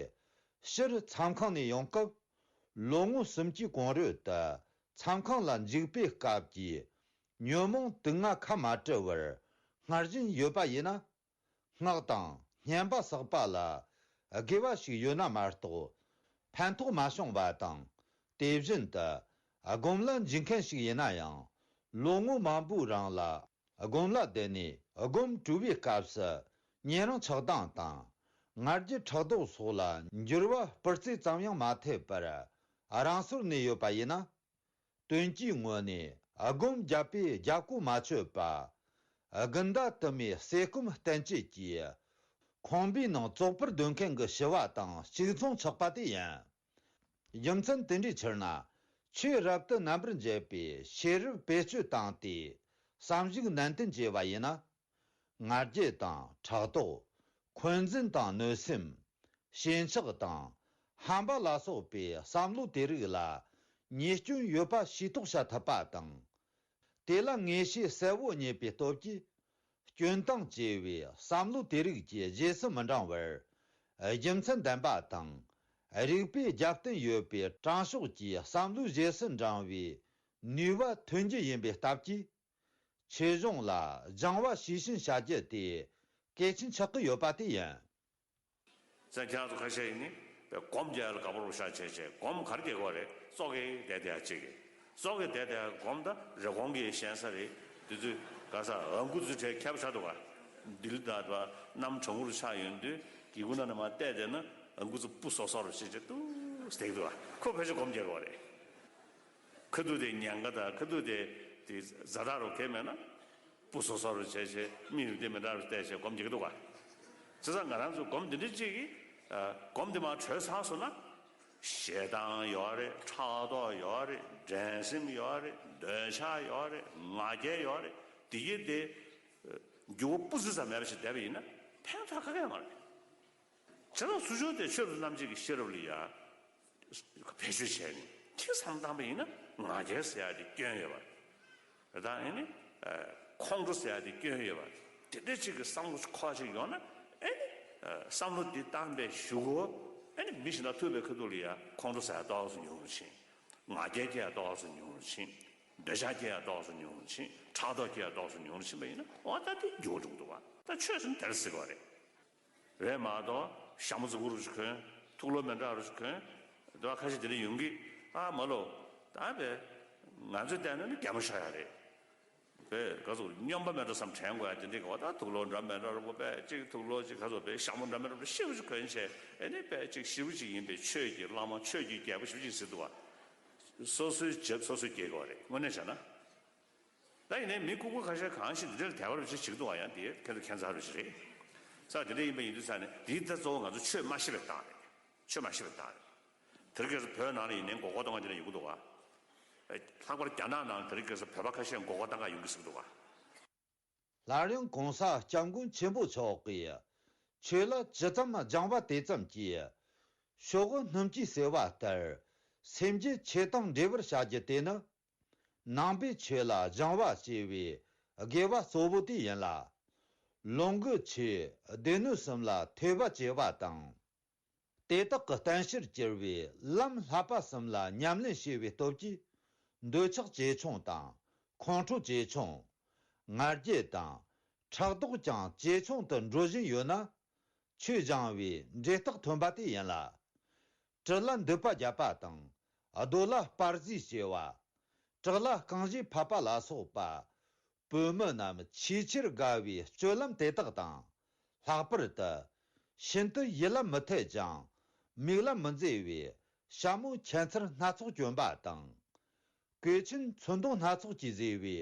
ཕྱིར་མཚམས་ཁང་ནས་ཡོང་སྐབས། ལོ་ངོ་གསུམ་གྱི་གོང་རོལ་དུ་མཚམས་ཁང་ལ་འཇུག་པའི་སྐབས་ཀྱི་ཉོན་མོངས་དུག་ལྔ་ཁ་མ་བྲལ་བར་སྔར་བཞིན་ཡོད་པ་ཡིན་ན། སྔགས་དང་བསྙེན་པ་བསགས་པ་ལ་དགེ་བ་ཞིག་ཡོད་ན་མ་གཏོགས་ཕན་ཐོགས་མ་བྱུང་བ་དང་། དེ་བཞིན་དུ་སྒོམ་ལ་འཇུག་མཁན་ཞིག་ཡིན་ན་ཡང་། ལོ་ངོ་མང་པོའི་རིང་ལ་སྒོམ་ལ་བསྡད་ནས་སྒོམ་གྲོལ་བའི་སྐབས་སུ་ཉན་རང་ཆགས་སྡང་དང་། ང་རྒྱལ་ཕྲག་དོག་སོགས་ལ་འགྱུར་བ་སྤུ་རྩེ་ཙམ་ཡང་མ་ཐེབས་པར་རང་སོར་གནས་ཡོད་པ་ཡིན་ན། དོན་གྱི་ངོས་ནས་སྒོམ་བརྒྱབ་པས་རྒྱབ་ཀོ་མ་ཆོད་པ། དགུན་ཟླ་དུ་མའི་ཟས་སྐོམ་བསྟེན་བཅོས་ཀྱིས་ཁང་པའི་ནང་བཙོག་པར་སྡོད་མཁན་གྱི་ཞི་བ་དང་གཅིག་མཚུངས་ཆགས་པ་དེ་ཡིན། རྒྱུ་མཚན་དེ་འདྲའི་ཕྱིར་ན། ཆོས་རབ་ཏུ་རྣམ་པར་འབྱེད་པའི་ཤེས་རབ་བེད་སྤྱོད་བཏང་སྟེ་བསམ་གཞིག་ནན་ཏན་བྱས་པ་ཡིན་ན། ང་རྒྱལ་དང་ཕྲག་དོག་འཁོན་འཛིན་དང་གནོད་སེམས། ཞེན་ཆགས་དང་ཧམ་པ་ལ་སོགས་པའི་བསམ་བློ་དེ་རིགས་ལ་ཉེས་སྐྱོན་ཡོད་པ་ཤེས་རྟོགས་བྱ་ཐུབ་པ་དང་། དེ་ལ་ངེས་ཤེས་གསལ་བོ་རྙེད་པའི་སྟོབས་ཀྱིས། སྐྱོན་དང་བཅས་པའི་བསམ་བློ་དེ་རིགས་ཀྱི་རྗེས་སུ་མི་འབྲང་བར། རྒྱུ་མཚན་ལྡན་པ་དང་། རིགས་པའི་རྒྱབ་རྟེན་ཡོད་པའི་དྲང་ཕྱོགས་ཀྱི་བསམ་བློའི་རྗེས་སུ་འབྲང་བའི་ནུས་པ་ཐོན་རྒྱུ་ཡིན་པའི་སྟབས་ཀྱིས། ཆོས་གཞུང་ལ་སྦྱང་བ་ཤེས་བཞིན་བྱ་རྒྱུ་དེ་གལ་ཆེན་ཆགས་ཀྱི་ཡོད་པ་དེ་ཡིན། ཙང་ཁྱེད་རང་ཚོ་ཁ་ཤས་ཡིན་ནི་སྒོམ་རྒྱག་ཡ་ལ་དགའ་པོ་རུ་ཤ་ཆེ་ཆེ་སྒོམ་ག་རེ་རྒྱག་གི་རེད། ཙོག་གེ་བསྡད་བསྡད་ཡ་གཅིག་གི་ཙོག་གེ་བསྡད་བསྡད་ཡ་སྒོམ་ད་རི་གོང་གི་ཞན་ས་རེད། དུས་ཚོད་ག་ས་ཨ་མགུ་ཚོ་གྲས་ཁྱབ་ཆགས་འདུག་ག་འདི་ལ་ད་ད་གནམ་གྲང་མོ་རུ་ཆགས་ཡོང་དུས་གི་གུ་ན་ནི་མ་བལྟས་བསྡད་ན་ཨ་མགུ་ཚོ་སྤུ་སོ་སོ་རུ་ཤེས་ཆེ་ཏུ། ཟེར་གྱི་འདུག་ག་ཁོ་ཕལ་ཆེར་སྒོམ་རྒྱག་གི་ཡོད་རེད། ཁ་ཐུག་དེ་ཉེན་ཁ་དང་ཁ་ཐུག་དེ་དེ་ཛ་དྲག་རུ་གས་མེད་ན། སྤུ་སོ་སོ་རུ་བྱས་བྱས་མིག་རུ་དེ་མི་འདྲ་རུ་བལྟས་བྱས་སྒོམ་རྒྱག་གི་འདུག་ག་བྱས་ཙང་ང་རང་ཚོ་སྒོམ་འདི་འདྲ་ཅིག་གིས་ཨ་སྒོམ་འདི་མར་གྲོལ་ཚར་སོང་ན། ཞེ་སྡང་ཡོད་རེད། ཕྲག་དོག་ཡོད་རེད། འགྲན་སེམས་ཡོད་རེད། འདོད་ཆགས་ཡོད་རེད། ང་རྒྱལ་ཡོད་རེད། དེ་གི་དེ་འགྱུར་བ་སྤུ་ཙམ་ཙམ་མེད་པ་ཞིག་བསྡད་པ་ཡིན་ན་ཕན་ཐོགས་ག་གེ་ཡོད་མ་རེད། བྱས་ཙང་ཚུར་ཕྱོགས་དེ་ཆོས་རབ་ཏུ་རྣམ་འབྱེད་ཀྱི་ཤེས་རབ་ལ་ཡ་བེད་སྤྱོད་བྱས་ནས་ཅིག་བསམ་བཏང་པ་ཡིན་ན་ང་རྒྱལ་ཟེར་ཡ་དེ་སྐྱོན་ཡོད་པ་དང་། ཨ་ནི་ཁོང་ཁྲོ་ཟེར་ཡ་དེ་སྐྱོན་ཡོད་པ་དེ་འདྲ་ཅིག་གི་བསམ་བློ་འཁོར་བ་ཅིག་ཡོང་ན། ཨ་ནི་བསམ་བློ་འདི་བཏང་པའི་གཞུག་གུ་ཨ་ནི་མི་ཞིག་ན་ཐུག་པའི་ཁ་ཐུག་ལ་ཡ་ཁོང་ཁྲོ་ཟ་ཡ་ཏོག་ཙམ་ཉུང་རུ་ཕྱིན། ང་རྒྱལ་སྐྱེ་ཡ་ཏོག་ཙམ་ཉུང་རུ་ཕྱིན། འདོད་ཆགས་སྐྱེ་ཡ་ཏོག་ཙམ་ཉུང་རུ་ཕྱིན། ཕྲག་དོག་སྐྱེ་ཡ་ཏོག་ཙམ་ཉུང་རུ་ཕྱིན་པ་ཡིན་ན་འོ་ད་དེ་འགྱུར་བ་འགྲོ་གི་འདུག་བ། ད་ཆོས་ཟེར་ན་དེར་ཟེར་གི་བ་རེད། རེད་མ་གཏོགས་ཞྭ་མོ་རྫིག་པོ་རུ་ཅིག་གོན། ཐུགས་ལོ་མི་འདྲ་རུ་ཅིག་གོན། དེ་བ་ཁ་ཤས་དེ་འདྲ་ཡོང་གི། ཨ་མ་ལོ། ད་བས་ང་ཚོས་བལྟས་ན་ནི་རྒྱ་མོ་ཤོར་ཡ་རེད། བས་ག་ཚོད་སྨྱོན་པ་མེད་འགྲོ་བསམ་དྲན་དགོས་ཡ་དེ་འདྲ་གི་བ། ད་ཐུགས་ལོ་འདྲ་མི་འདྲ་རུ་པོ་བས་ཅིག་ཐུགས་ལོ་ཅིག་ག་ཚོད་བས་ཞྭ་མོ་འདྲ་མི་འདྲ་རུ་ཞེ་པོ་ཅིག་གོན་བྱས། ཨེ་ནི་བས་ཅིག་ཞེ་པོ་ཅིག་ཡིན་པའི་ཆོས་ཀྱི་བླ་མ་ཆོས་ཀྱི་རྒྱལ་པོ་ཞེ་པོ་ཅིག་ཟེར་འདུག་བ། སོ་སོའི་རྒྱབ་སོ་སོས་སྐྱེལ་དགོས་རེད། དངོས་གནས་བྱས་ན། ད་ཡིན་ནའི་མི་ལྐུགས་པ་ཁ་ཤས་གང་ཞིག་འདི་འདྲ་ལ་དད་པ་རུ་ཅིག་བྱེད་ཀྱི་འདུག་བ། ཡང་དེ་ཁྱེད་ཚོ་ཁྱད་མཚར་རུ་ཅིག་རེད། ས་དེ་འདྲ་ཡིན་པ་ཡིན་དུས་ས་ནས་འདི་ལྟ་གཙོ་བོ་ང་ཚོ་ཆོས་མ་ཤེས་པའི་རྟགས་རེད། ཆོས་མ་ཤེས་པའི་རྟགས་རེད། དེ་རིང་ཁ་སང་བོད་ནང་ལ་ཡིན་ནའི་མགོ་སྐོར་གཏོང་མཁན་དེ་འདྲ་ཡོང་གི་འདུག་བ། ལྷག་པར་རྒྱ་ནག་ནང་དེ་རིང་ཁ་སང་བོད་པ་ཁ་ཤས་མགོ་སྐོར་གཏོང་ག་ཡོང་གི་ཟེར་གི་འདུག་བ། སླར་ཡང་གོང་ས་སྐྱབས་མགོན་ཆེན་པོ་མཆོག་གིས། ཆོས་ལ་ཇི་ཙམ་སྦྱངས་པ་དེ་ཙམ་གྱིས། ཤོག་བུ་སྣུམ་གྱིས་བསྲེགས་པ་ལྟར། སེམས་རྒྱུད་ཆོས་དང་འབྲེལ་བར་བྱ་རྒྱུ་དེ་ནི། ནང་པའི་ཆོས་ལ་སྦྱང་བ་བྱས་པའི་དགེ་བ་གཙོ་བོ་དེ་ཡིན་ལ། ལོངས་སྐུ་ཆོས་སྡེ་སྣོད་གསུམ་ལ་ཐོས་པ་བྱས་པ་དང་། དེ་དག་གི་བསྟན་བཤེར་གྱུར་པའི་ལམ་བསླབ་པ་གསུམ་ལ་ཉམས་ལེན་བྱས་པའི་སྟོབས་ཀྱིས། འདོད་ཆགས་ཇེ་ཆུང་དང་། ཁོང་ཁྲོ་ཇེ་ཆུང་། ང་རྒྱལ་དང་། ཕྲག་དོག་ཀྱང་ཇེ་ཆུང་དུ་འགྲོ་བཞིན་ཡོད་ན། ཆོས་སྦྱང་བའི་འབྲས་རྟགས་ཐོན་པ་དེ་ཡིན་ལ། དྲི་ལ་འདོད་པ་བརྒྱབ་པ་དང་། རྡོ་ལ་སྤར་ཟས་བྱས་པ། བྲག་ལ་རྐང་བཞེས་ཕབ་པ་ལ་སོགས་པ། བོད་མི་རྣམས་ཆེས་ཆེར་དགའ་བའི་སྤྱོད་ལམ་དེ་དག་དང་། ལྷག་པར་དུ། ཤིན་ཏུ་ཡིད་ལ་མི་འཐད་ཅིང་། མིག་ལ་མི་མཛེས་པའི་ཞྭ་མོ་ཁྱད་མཚར་སྣ་ཚོགས་གྱོན་པ་དང་། གོས་ཆེན་ཚོན་མདོག་སྣ་ཚོགས་ཀྱིས་བཟོས་པའི་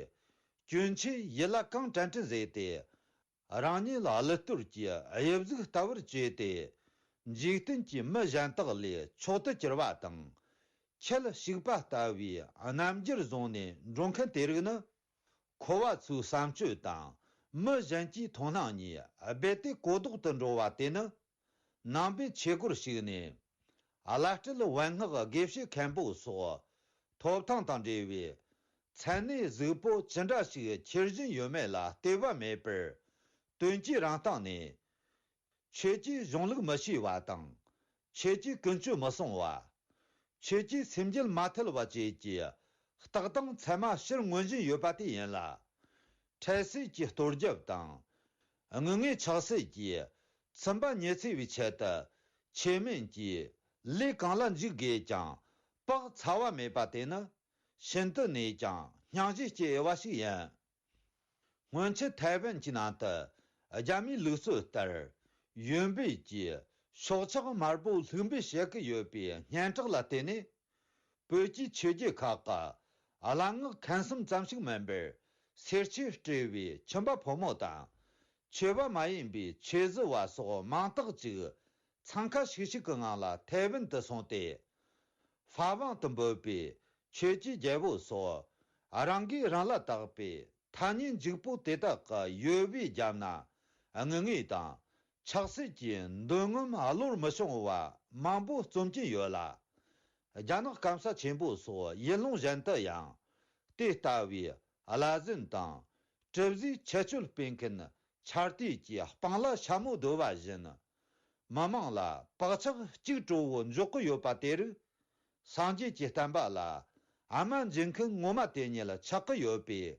གྱོན་ཆས་ཡིད་ལ་གང་དྲན་དྲན་བཟོས་ཏེ། རང་ཉིད་ལ་གླུད་གཏོར་གྱི་དབྱིབས་གཟུགས་ལྟ་བུར་བྱས་ཏེ། འཇིག་རྟེན་གྱི་མི་གཞན་དག་ལས་མཆོག་ཏུ་གྱུར་པ་དང་། ཁྱེད་ཞིག་པ་ལྟ་བུའི་རྣམ་འགྱུར་བཟུང་ནས་འགྲོ་མཁན་དེ་རིགས་ནི། འཁོར་བ་ཚོའི་བསམ་སྤྱོད་དང་མི་གཞན་གྱི་མཐོང་སྣང་གཉིས་རྦད་དེ་གོ་ལྡོག་ཏུ་འགྲོ་བ་དེ་ནི། ནང་པའི་ཆོས་སྒོར་ཞུགས་ནས། བླ་སྤྲུལ་བན་སྔགས་དགེ་བཤེས་མཁན་པོ་སོགས་ཐོབ་ཐང་དང་འབྲེལ་བའི་མཚན་གནས་གཟུགས་པོ་ཅི་འདྲ་ཞིག་འཁྱེར་བཞིན་ཡོད་མེད་ལ་ལྟོས་པ་མེད་པར། དོན་གྱི་རང་སྟེང་ནས། ཆོས་ཀྱི་གཞུང་ལུགས་མི་ཤེས་པ་དང་། ཆོས་ཀྱི་ཀུན་སྤྱོད་མི་སྲུང་བ། ཆོས་ཀྱི་སེམས་རྒྱུད་མ་ཐལ་བ་བཅས་ཀྱི་རྟགས་དང་མཚན་མ་ཕྱིར་མངོན་བཞིན་ཡོད་པ་དེ་ཡིན་ལ། འཕྲལ་སེལ་གྱི་གཏོར་རྒྱབ་དང་། དངུལ་ངན་ཆག་སེལ་གྱིས་ཚིམ་པ་ཉི་ཚེ་བའི་ཆེད་དུ། ཆོས་མིན་གྱི་ལས་གང་ལ་འཇུག་དགོས་ཀྱང་བག་ཚ་བ་མེད་པ་དེ་ནི། ཤིན་ཏུ་ནས་ཀྱང་སྙིང་རྗེ་སྐྱེ་འོས་པ་ཞིག་ཡིན། སྔོན་ཆད་ཐའེ་ཝན་གྱི་ནང་དུ་རྒྱ་མིའི་ལུགས་སྲོལ་ལྟར། ཡོན་པོས་ཀྱིས་སྲོག་ཆགས་དམར་པོ་ལྷུག་འབུད་བྱེད་ཀྱི་ཡོད་པའི་སྙན་གྲགས་ལ་བརྟེན་ནས། བོད་ཀྱི་ཆོས་བརྒྱུད་ཁག་གི་གླ་རྔོག་མཁན་གསུམ་ཙམ་ཞིག་མིན་པར། སེར་ཆོས་སྤྲས་པའི་ཁྱིམ་པ་ཕོ་མོ་དང་། ཆོས་པ་མ་ཡིན་པའི་ཆོས་བཟི་བ་སོགས་མང་དག་ཅིག་འཚང་ཁ་ཤིག་ཤིག་གི་ངང་ལ་ཐའེ་ཝན་དུ་སོང་སྟེ། ཧྥ་ཝང་དུ་འབོད་པའི་ཆོས་ཀྱི་རྒྱལ་པོ་སོགས་རང་གིས་རང་ལ་བཏགས་པའི་ཐ་སྙད་འཇིགས་པོ་དེ་དག་གི་ཡོལ་བས་བརྒྱབ་ན། དངུལ་དངོས་དང་ཆག་སྲེད་ཀྱི་འདོད་རྔམ་བློར་མི་ཤོང་བ་མང་པོ་རྩོམ་གྱིན་ཡོད་ལ། རྒྱ་ནག་སྐམ་ས་ཆེན་པོ་སོགས་ཡུལ་ལུང་གཞན་དུ་ཡང་དེ་ལྟ་བུའི་བླ་གཟན་དང་གྲུ་བཟོའི་ཁྱད་ཆོས་སྤེལ་མཁན་ཆར་དུས་ཀྱི་སྤང་ལ་ཤ་མོ་བརྡོལ་བ་བཞིན། མི་མང་ལ་བག་ཆགས་གཅིག་གྲོགས་པོ་འཇོག་གི་ཡོད་པ་དེ་རིགས། སངས་རྒྱས་ཀྱི་བསྟན་པ་ལ་ཨ་མ་འཇིགས་མཁན་ངོ་མ་དེ་ཉིད་ཆགས་ཀྱི་ཡོད་པས།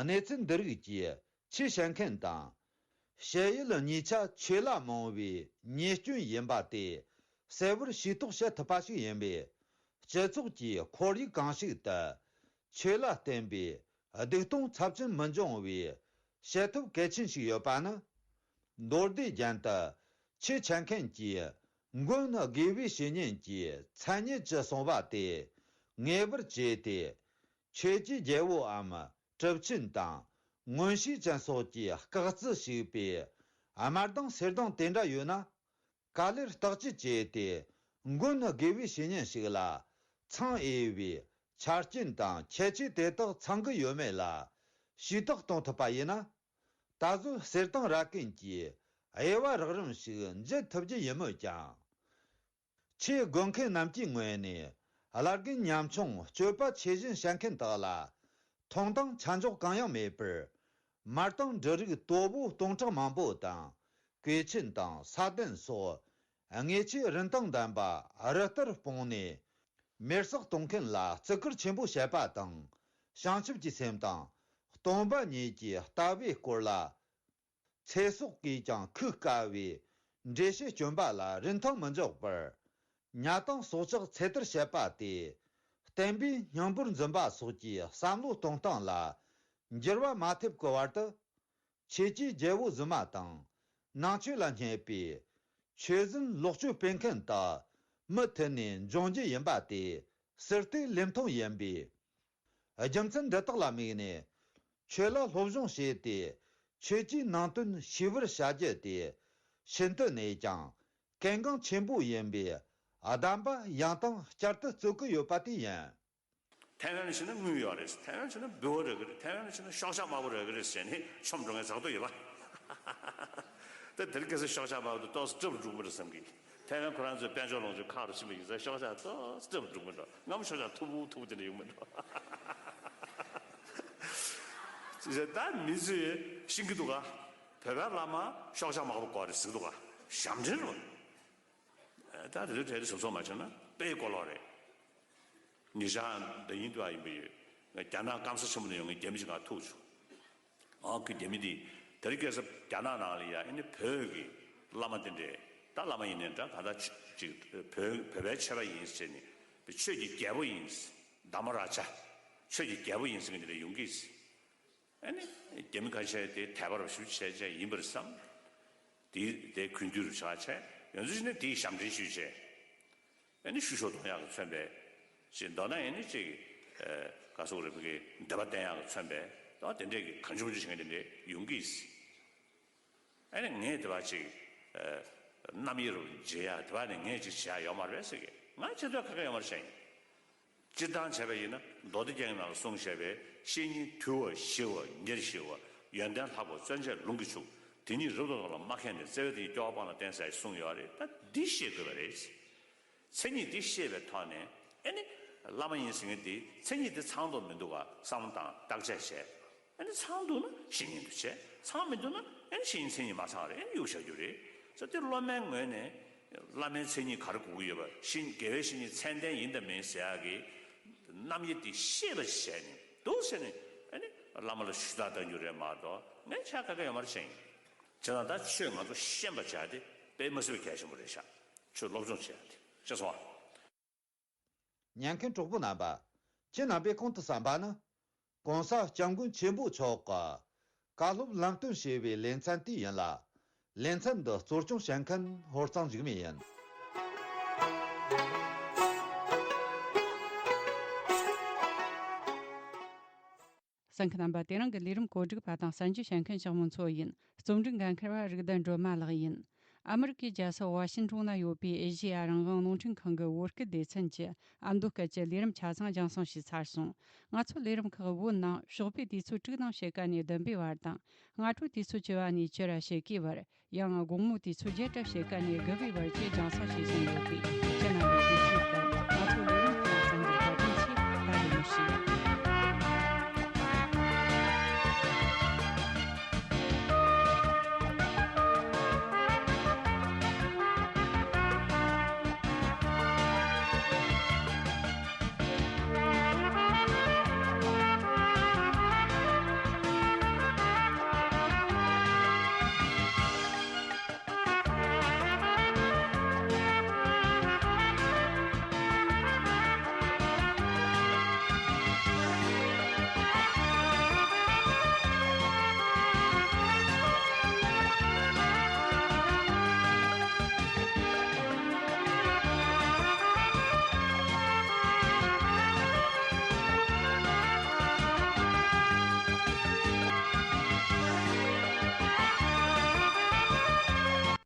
གནས་ཚུལ་འདི་རིགས་ཀྱིས་ཆོས་བཤད་མཁན་དང་། བཤད་ཡུལ་གཉིས་ཆ་ཆོས་ལ་རྨོངས་པའི་ཉེས་སྐྱོན་ཡིན་པ་དེ་གསལ་བོར་ཤེས་རྟོགས་བྱེད་ཐུབ་པ་ཞིག་ཡིན་པས། སྤྱི་ཚོགས་ཀྱི་ཁོར་ཡུག་གང་ཞིག་ཏུ་ཆོས་ལ་བརྟེན་པའི་སྡིག་ལྟུང་ཚབས་ཆེན་མི་འབྱུང་བའི་བྱེད་ཐབས་གལ་ཆེན་ཞིག་ཡོད་པ་ནི། མདོ་སྡེ་རྒྱན་དུ་ཆོས་འཆད་མཁན་གྱིས་ མགོན་དགེ་བའི་བཤེས་གཉེན་གྱིས་མཚན་ཉིད་ཀྱི་གསུངས་པ་དེ་ངེས་པར་བྱས་ཏེ། ཆོས་ཀྱི་རྒྱལ་པོའམ་གྲུབ་ཆེན་དང་མངོན་ཤེས་ཅན་སོགས་ཀྱིས་བཀག་སྩལ་བྱས་པའི་དམར་མདངས་སེར་མདངས་དེ་འདྲ་ཡོད་ན། ག་ལེར་བརྟག་དཔྱད་བྱས་ཏེ། མགོན་དགེ་བའི་བཤེས་གཉེན་ཞིག་ལ་འཚང་འོས་པའི་ཆ་རྐྱེན་དང་ཁྱད་ཆོས་དེ་དག་ཚང་གི་ཡོད་མེད་ལ་ཞུས་དག་གཏོང་ཐུབ་པ་ཡིན་ན། ད་གཟོད་གསེར་ཐང་ར་ཀན་གྱི་དབྱེ་བ་རགས་རིམ་ཞིག་འབྱེད་ཐུབ་རྒྱུ་ཡིན་མོད་ཀྱང་། ཆེས་དགོས་མཁན་རྣམས་ཀྱི་ངོས་ནས་བླ་རྒན་ཉམ་ཆུང་སྤྱོད་པ་ཆེ་ཞན་བཤད་མཁན་དག་ལ་མཐོང་སྟངས་ཆ་འཇོག་གང་ཡང་མེད་པར། མར་དང་འབྲུ་རིགས་དོ་པོ་སྟོང་ཕྲག་མང་པོ་དང་གོས་ཆེན་དང་ས་གདན་སོགས་དངོས་ཆས་རིན་ཐང་ལྡན་པ་རི་ལྟར་སྤུངས་ནས་མེར་སྲེག་གཏོང་མཁན་ལ་བརྩི་བཀུར་ཆེན་པོ་བྱེད་པ་དང་བྱང་ཆུབ་ཀྱི་སེམས་དང་སྟོང་པ་ཉིད་ཀྱི་ལྟ་བའི་སྐོར་ལ། ཚེ་སྲོག་གིས་ཀྱང་འཁུ་དཀའ་བའི་འགྲེལ་བཤད་བསྐྱོན་པ་ལ་རིན་ཐང་མི་འཇོག་པར། ཉ་དང་སྲོག་ཆགས་ཚེ་ཐར་བྱེད་པ་དེ་བསྟན་པའི་སྙིང་པོར་འཛིན་པ་སོགས་ཀྱི་བསམ་བློ་གཏོང་སྟངས་ལ་འགྱུར་བ་མ་ཐེབས་ཀྱི་བར་དུ། ཆོས་ཀྱི་རྒྱལ་པོ་གཟིགས་མ་དང་ནང་ཆོས་ལ་བསྙད་པའི་ཆོས་ཟན་ལོག་སྤྱོད་སྤེལ་མཁན་དག་མུ་མཐུད་ནས་འབྱུང་རྒྱུ་ཡིན་པ་དེ་ཟུར་བལྟས་ལེབ་མཐོང་ཡིན་པས། རྒྱུ་མཚན་འདི་དག་ལ་དམིགས་ནས་ཆོས་ལ་སློབ་སྦྱོང་བྱས་ཏེ་ཆོས་ཀྱི་ནང་དོན་ཤེས་པར་བྱ་རྒྱུ་དེ་ཤིན་ཏུ་ནས་ཀྱང་གལ་འགངས་ཆེན་པོ་ཡིན་པའི་གདམས་པ་ཡང་དང་བསྐྱར་དུ་སྩོལ་གྱི་ཡོད་པ་དེ་ཡིན། ཐའེ་ཝན་ཕྱིན་ན་དངུལ་ཡོད་རེད། ཐའེ་ཝན་ཕྱིན་ན་འབུལ་བ་རག་གི་རེད། ཐའེ་ཝན་ཕྱིན་ན་ཤོག་ཆག་དམར་པོ་རག་གི་རེད་ཟེར་ནས་མཆོང་འགྲོ་མཁན་ཚོགས་འདུ་ཡོད་པ། ད་དེ་རིང་ཁ་སང་ཤོག་ཆག་དམར་པོ་དེ་ཏོག་ཙམ་སྐྲག་འགྲོ་གི་མ་རེད་བསམ་གི། ཐའེ་ཝན་ཁོ་རང་ཚོའི་དཔལ་འབྱོར་ལོངས་སྤྱོད་ཁག་རུ་ཕྱིན་པ་ཡིན་ཙང་ཤོག་ཆག་ཏོག་ཙམ་སྐྲག་འགྲོ་གི་འགྲོ། སྔ་མོ་ཤོག་ཆག་མཐུག་པོ་མཐུག་པོ་དེ་འདྲ་ཡོང་མི་འགྲོ། ད་མི་ཚོས་ཤེས་ཀྱི་འདུག་ག་བོད་པའི་བླ་མ་ཤོག་ཆག་དམར་པོ་དགོས་རེད་ཟེར་གྱི་འདུག་ག་ཞབས་འདྲེན་རེད། ད་དེ་ཚོའི་གྲས་དེ་གཟབ་གཟབ་མ་བྱས་ན་དཔེ་གོ་ལོག་རེད། ཉེ་ཆར་འདི་ཡིན་དུ་ཡིན་པ་ཡོད། རྒྱ་ནག་སྐམ་ས་ཆེན་པོ་ནས་ཡོང་མཁན་རྒྱ་མི་ཅིག་ང་ཐུག་བྱུང་། ཨ་ཁུ་རྒྱ་མི་འདི་དེ་རིང་ཁ་སང་རྒྱ་ནག་ནང་ལ་ཡ་ཨ་ནི་བོད་ཀྱི་བླ་མ་དེ་འདྲས་ད་བླ་མ་ཡིན་ནའི་འདྲ་གང་ལྟར་ཅིག་བོད་བོད་པའི་ཆོས་པ་ཡིན་ཟེར་ནས་ཆོས་ཀྱི་རྒྱལ་པོ་ཡིན། དྷརྨ་རཱ་ཛ། ཆོས་ཀྱི་རྒྱལ་པོ་ཡིན་ཟེར་མཁན་དེ་འདྲ་ཡོང་གི། ཨ་ནི་རྒྱ་མི་ཁ་ཤས་དེ་དད་པ་རུ་ཞུ་བྱས་བྱས་ཡིན་པར་བསམ། དེ་དེ་གུས་འདུད་རུ་ཆགས་བྱས་ཡོང་ཚུལ་ཞིག་ནི་དེའི་ཞབས་འདྲེན་ཞུས་བྱས། ཨ་ནི་བཤུ་གཞོག་གཏོང་ཡག་གི་མཚོན་པས། ཅིག་མདོར་ན་ཨ་ནི་ཅིག་ཨ་ག་སོག་རེ་ཕ་གི་འདོད་པ་བསྟན་ཡག་གི་མཚོན་པས་ད་དེ་འདྲས་ཀྱི་གང་བྱུང་བྱུང་བྱེད་མཁན་དེ་འདྲས་ཡོང་གི། ཨ་ནི་ངས་དེ་བ་ཅིག་ཨ་རྣམ་དབྱེ་རུ་འབྱེད་ཡག་དེ་བ་ནི་ངས་ཅིག་བྱེད་ཡག་ཡོད་མ་རེད་ཟེར་གི་ང་ཅི་ཐོས་ཁ་ཁ་ཡོད་མ་རེད་བཤད་ཡིན། སྤྱིར་བཏང་བྱས་པ་ཡིན་ན་མདོ་སྡེ་རྒྱན་གྱི་ནང་ལ་གསུངས་བཞག་པའི་བཤེས་གཉེན་དུལ་བ་ཞི་བ་ཉེར་ཞི་བ་ཡོན་ཏན་ལྷག་པ་བརྩོན་བཅས་ལུང་གིས་ཕྱུག་དེ་ཉིད་རབ་ཏུ་བསྔོ་ལ་མ་མཁས་ནས་བརྩེ་བས་དེ་ཉིད་སྐྱོ་བ་སྤངས་ལ་བསྟེན་ཟེར་གསུངས་ཡོད་རེད། ད་འདི་ཤེས་དགོས་པ་རེད། མཚན་ཉིད་འདི་ཤེས་པའི་ཐོག་ནས་ཨ་ནི་བླ་མ་ཡིན་ཟེར་མཁན་འདི་མཚན་ཉིད་འདི་ཚང་དུ་མི་འདུག་ག་བསམ་བློ་བཏང་བརྟག་དཔྱད་བྱས། ཨ་ནི་ཚང་འདུག་ན་བཤེས་གཉེན་དུ་བྱས། ཚང་མི་འདུག་ན་ཨ་ནི་བཤེས་གཉེན་མཚན་ཉིད་མ་ཚང་རེད། ཨ་ནི་གཡུག་བཞག་རྒྱུ་རེད། ས་དེ་སློབ་མའི་ངོས་ནས་བླ་མའི་མཚན་ཉིད་ག་རེ་དགོས་ཀྱི་ཡོད་པ་བཤེས་དགེ་བའི་བཤེས་གཉེན་མཚན་ལྡན་ཡིན་དང་མིན་ཟེར་ཡག་གི་རྣམ་དབྱེ་དེ་ཤེས་པ་བྱས་ནས་འདུག་ཟེར་ནས་ཨ་ནི་བླ་མ་ལ་ཞུ་དག་གཏང་རྒྱུ་རེད་མ་གཏོགས་ངས་ཆ་ག་ག་ཡོད་མ་རེད་བཤད་ཡིན། བྱས་ཙང་ད་ཆོས་ང་ཚོ་ཤེས་པ་བྱ་དེ་དཔེ་མི་སྲིད་པའི་གལ་ཆེན་པོ་རེད་ཤག་ཆོས་སློབ་སྦྱོང་བྱེད་ཡག་དེ་ཤེས་སོང་ཨ། ཉན་མཁན་གྲོགས་པོ་རྣམ་པ། ཁྱེད་རྣམ་པས་གོང་དུ་གསན་པ་ནི། ༸གོང་ས་༸སྐྱབས་མགོན་ཆེན་པོ་མཆོག་གི་བཀའ་སློབ་ལམ་སྟོན་ཞེས་པའི་ལེ་ཚན་དེ་ཡིན་ལ། ལེ་ཚན་འདི་གཙོ་སྐྱོང་བྱེད་མཁན་ཧོར་གཙང་འཇིགས་མེད་ཡིན། གསན་མཁན་རྣམ་པ། དེ་རིང་གི་ལས་རིམ་གོ་སྒྲིག་པ་དང་གསན་རྒྱུ་བྱེད་མཁན་ཞག་མོ་མཚོ་ཡིན། རྩོམ་སྒྲིག་འགན་འཁུར་བ་རིག་ལྡན་སྒྲོལ་མ་ལགས་ཡིན། ཨ་མི་རི་ཀའི་རྒྱལ་ས་ཝ་ཤིང་ཊོན་ན་ཡོད་པའི་ཨེ་ཤེ་ཡ་རང་དབང་རླུང་འཕྲིན་ཁང་གི་བོད་སྐད་སྡེ་ཚན་གྱི་ཨ་མདོ་སྐད་ཀྱི་ལས་རིམ་ཆ་ཚང་རྒྱང་སྲིང་ཞུས་ཚར་སོང་། ང་ཚོའི་ལས་རིམ་ཁག་བོད་ནང་ཞོགས་པའི་དུས་ཚོད་དྲུག་དང་ཕྱེད་ཀ་ནས་བདུན་པའི་བར་དང་། སྔ་དྲོའི་དུས་ཚོད་བཅུ་པ་ནས་བཅུ་ར་ཕྱེད་ཀའི་བར། ཡང་དགོང་མོའི་དུས་ཚོད་བརྒྱད་ར་ཕྱེད་ཀ་ནས་དགུ་པའི་བར་གྱི་རྒྱང་སྲིང་བྱེད་བཞིན་ཡོད་པས། ཁྱེད་རྣམ་པས་གཟིགས་ཞིབ་དང་ང་ཚོའི་ལས་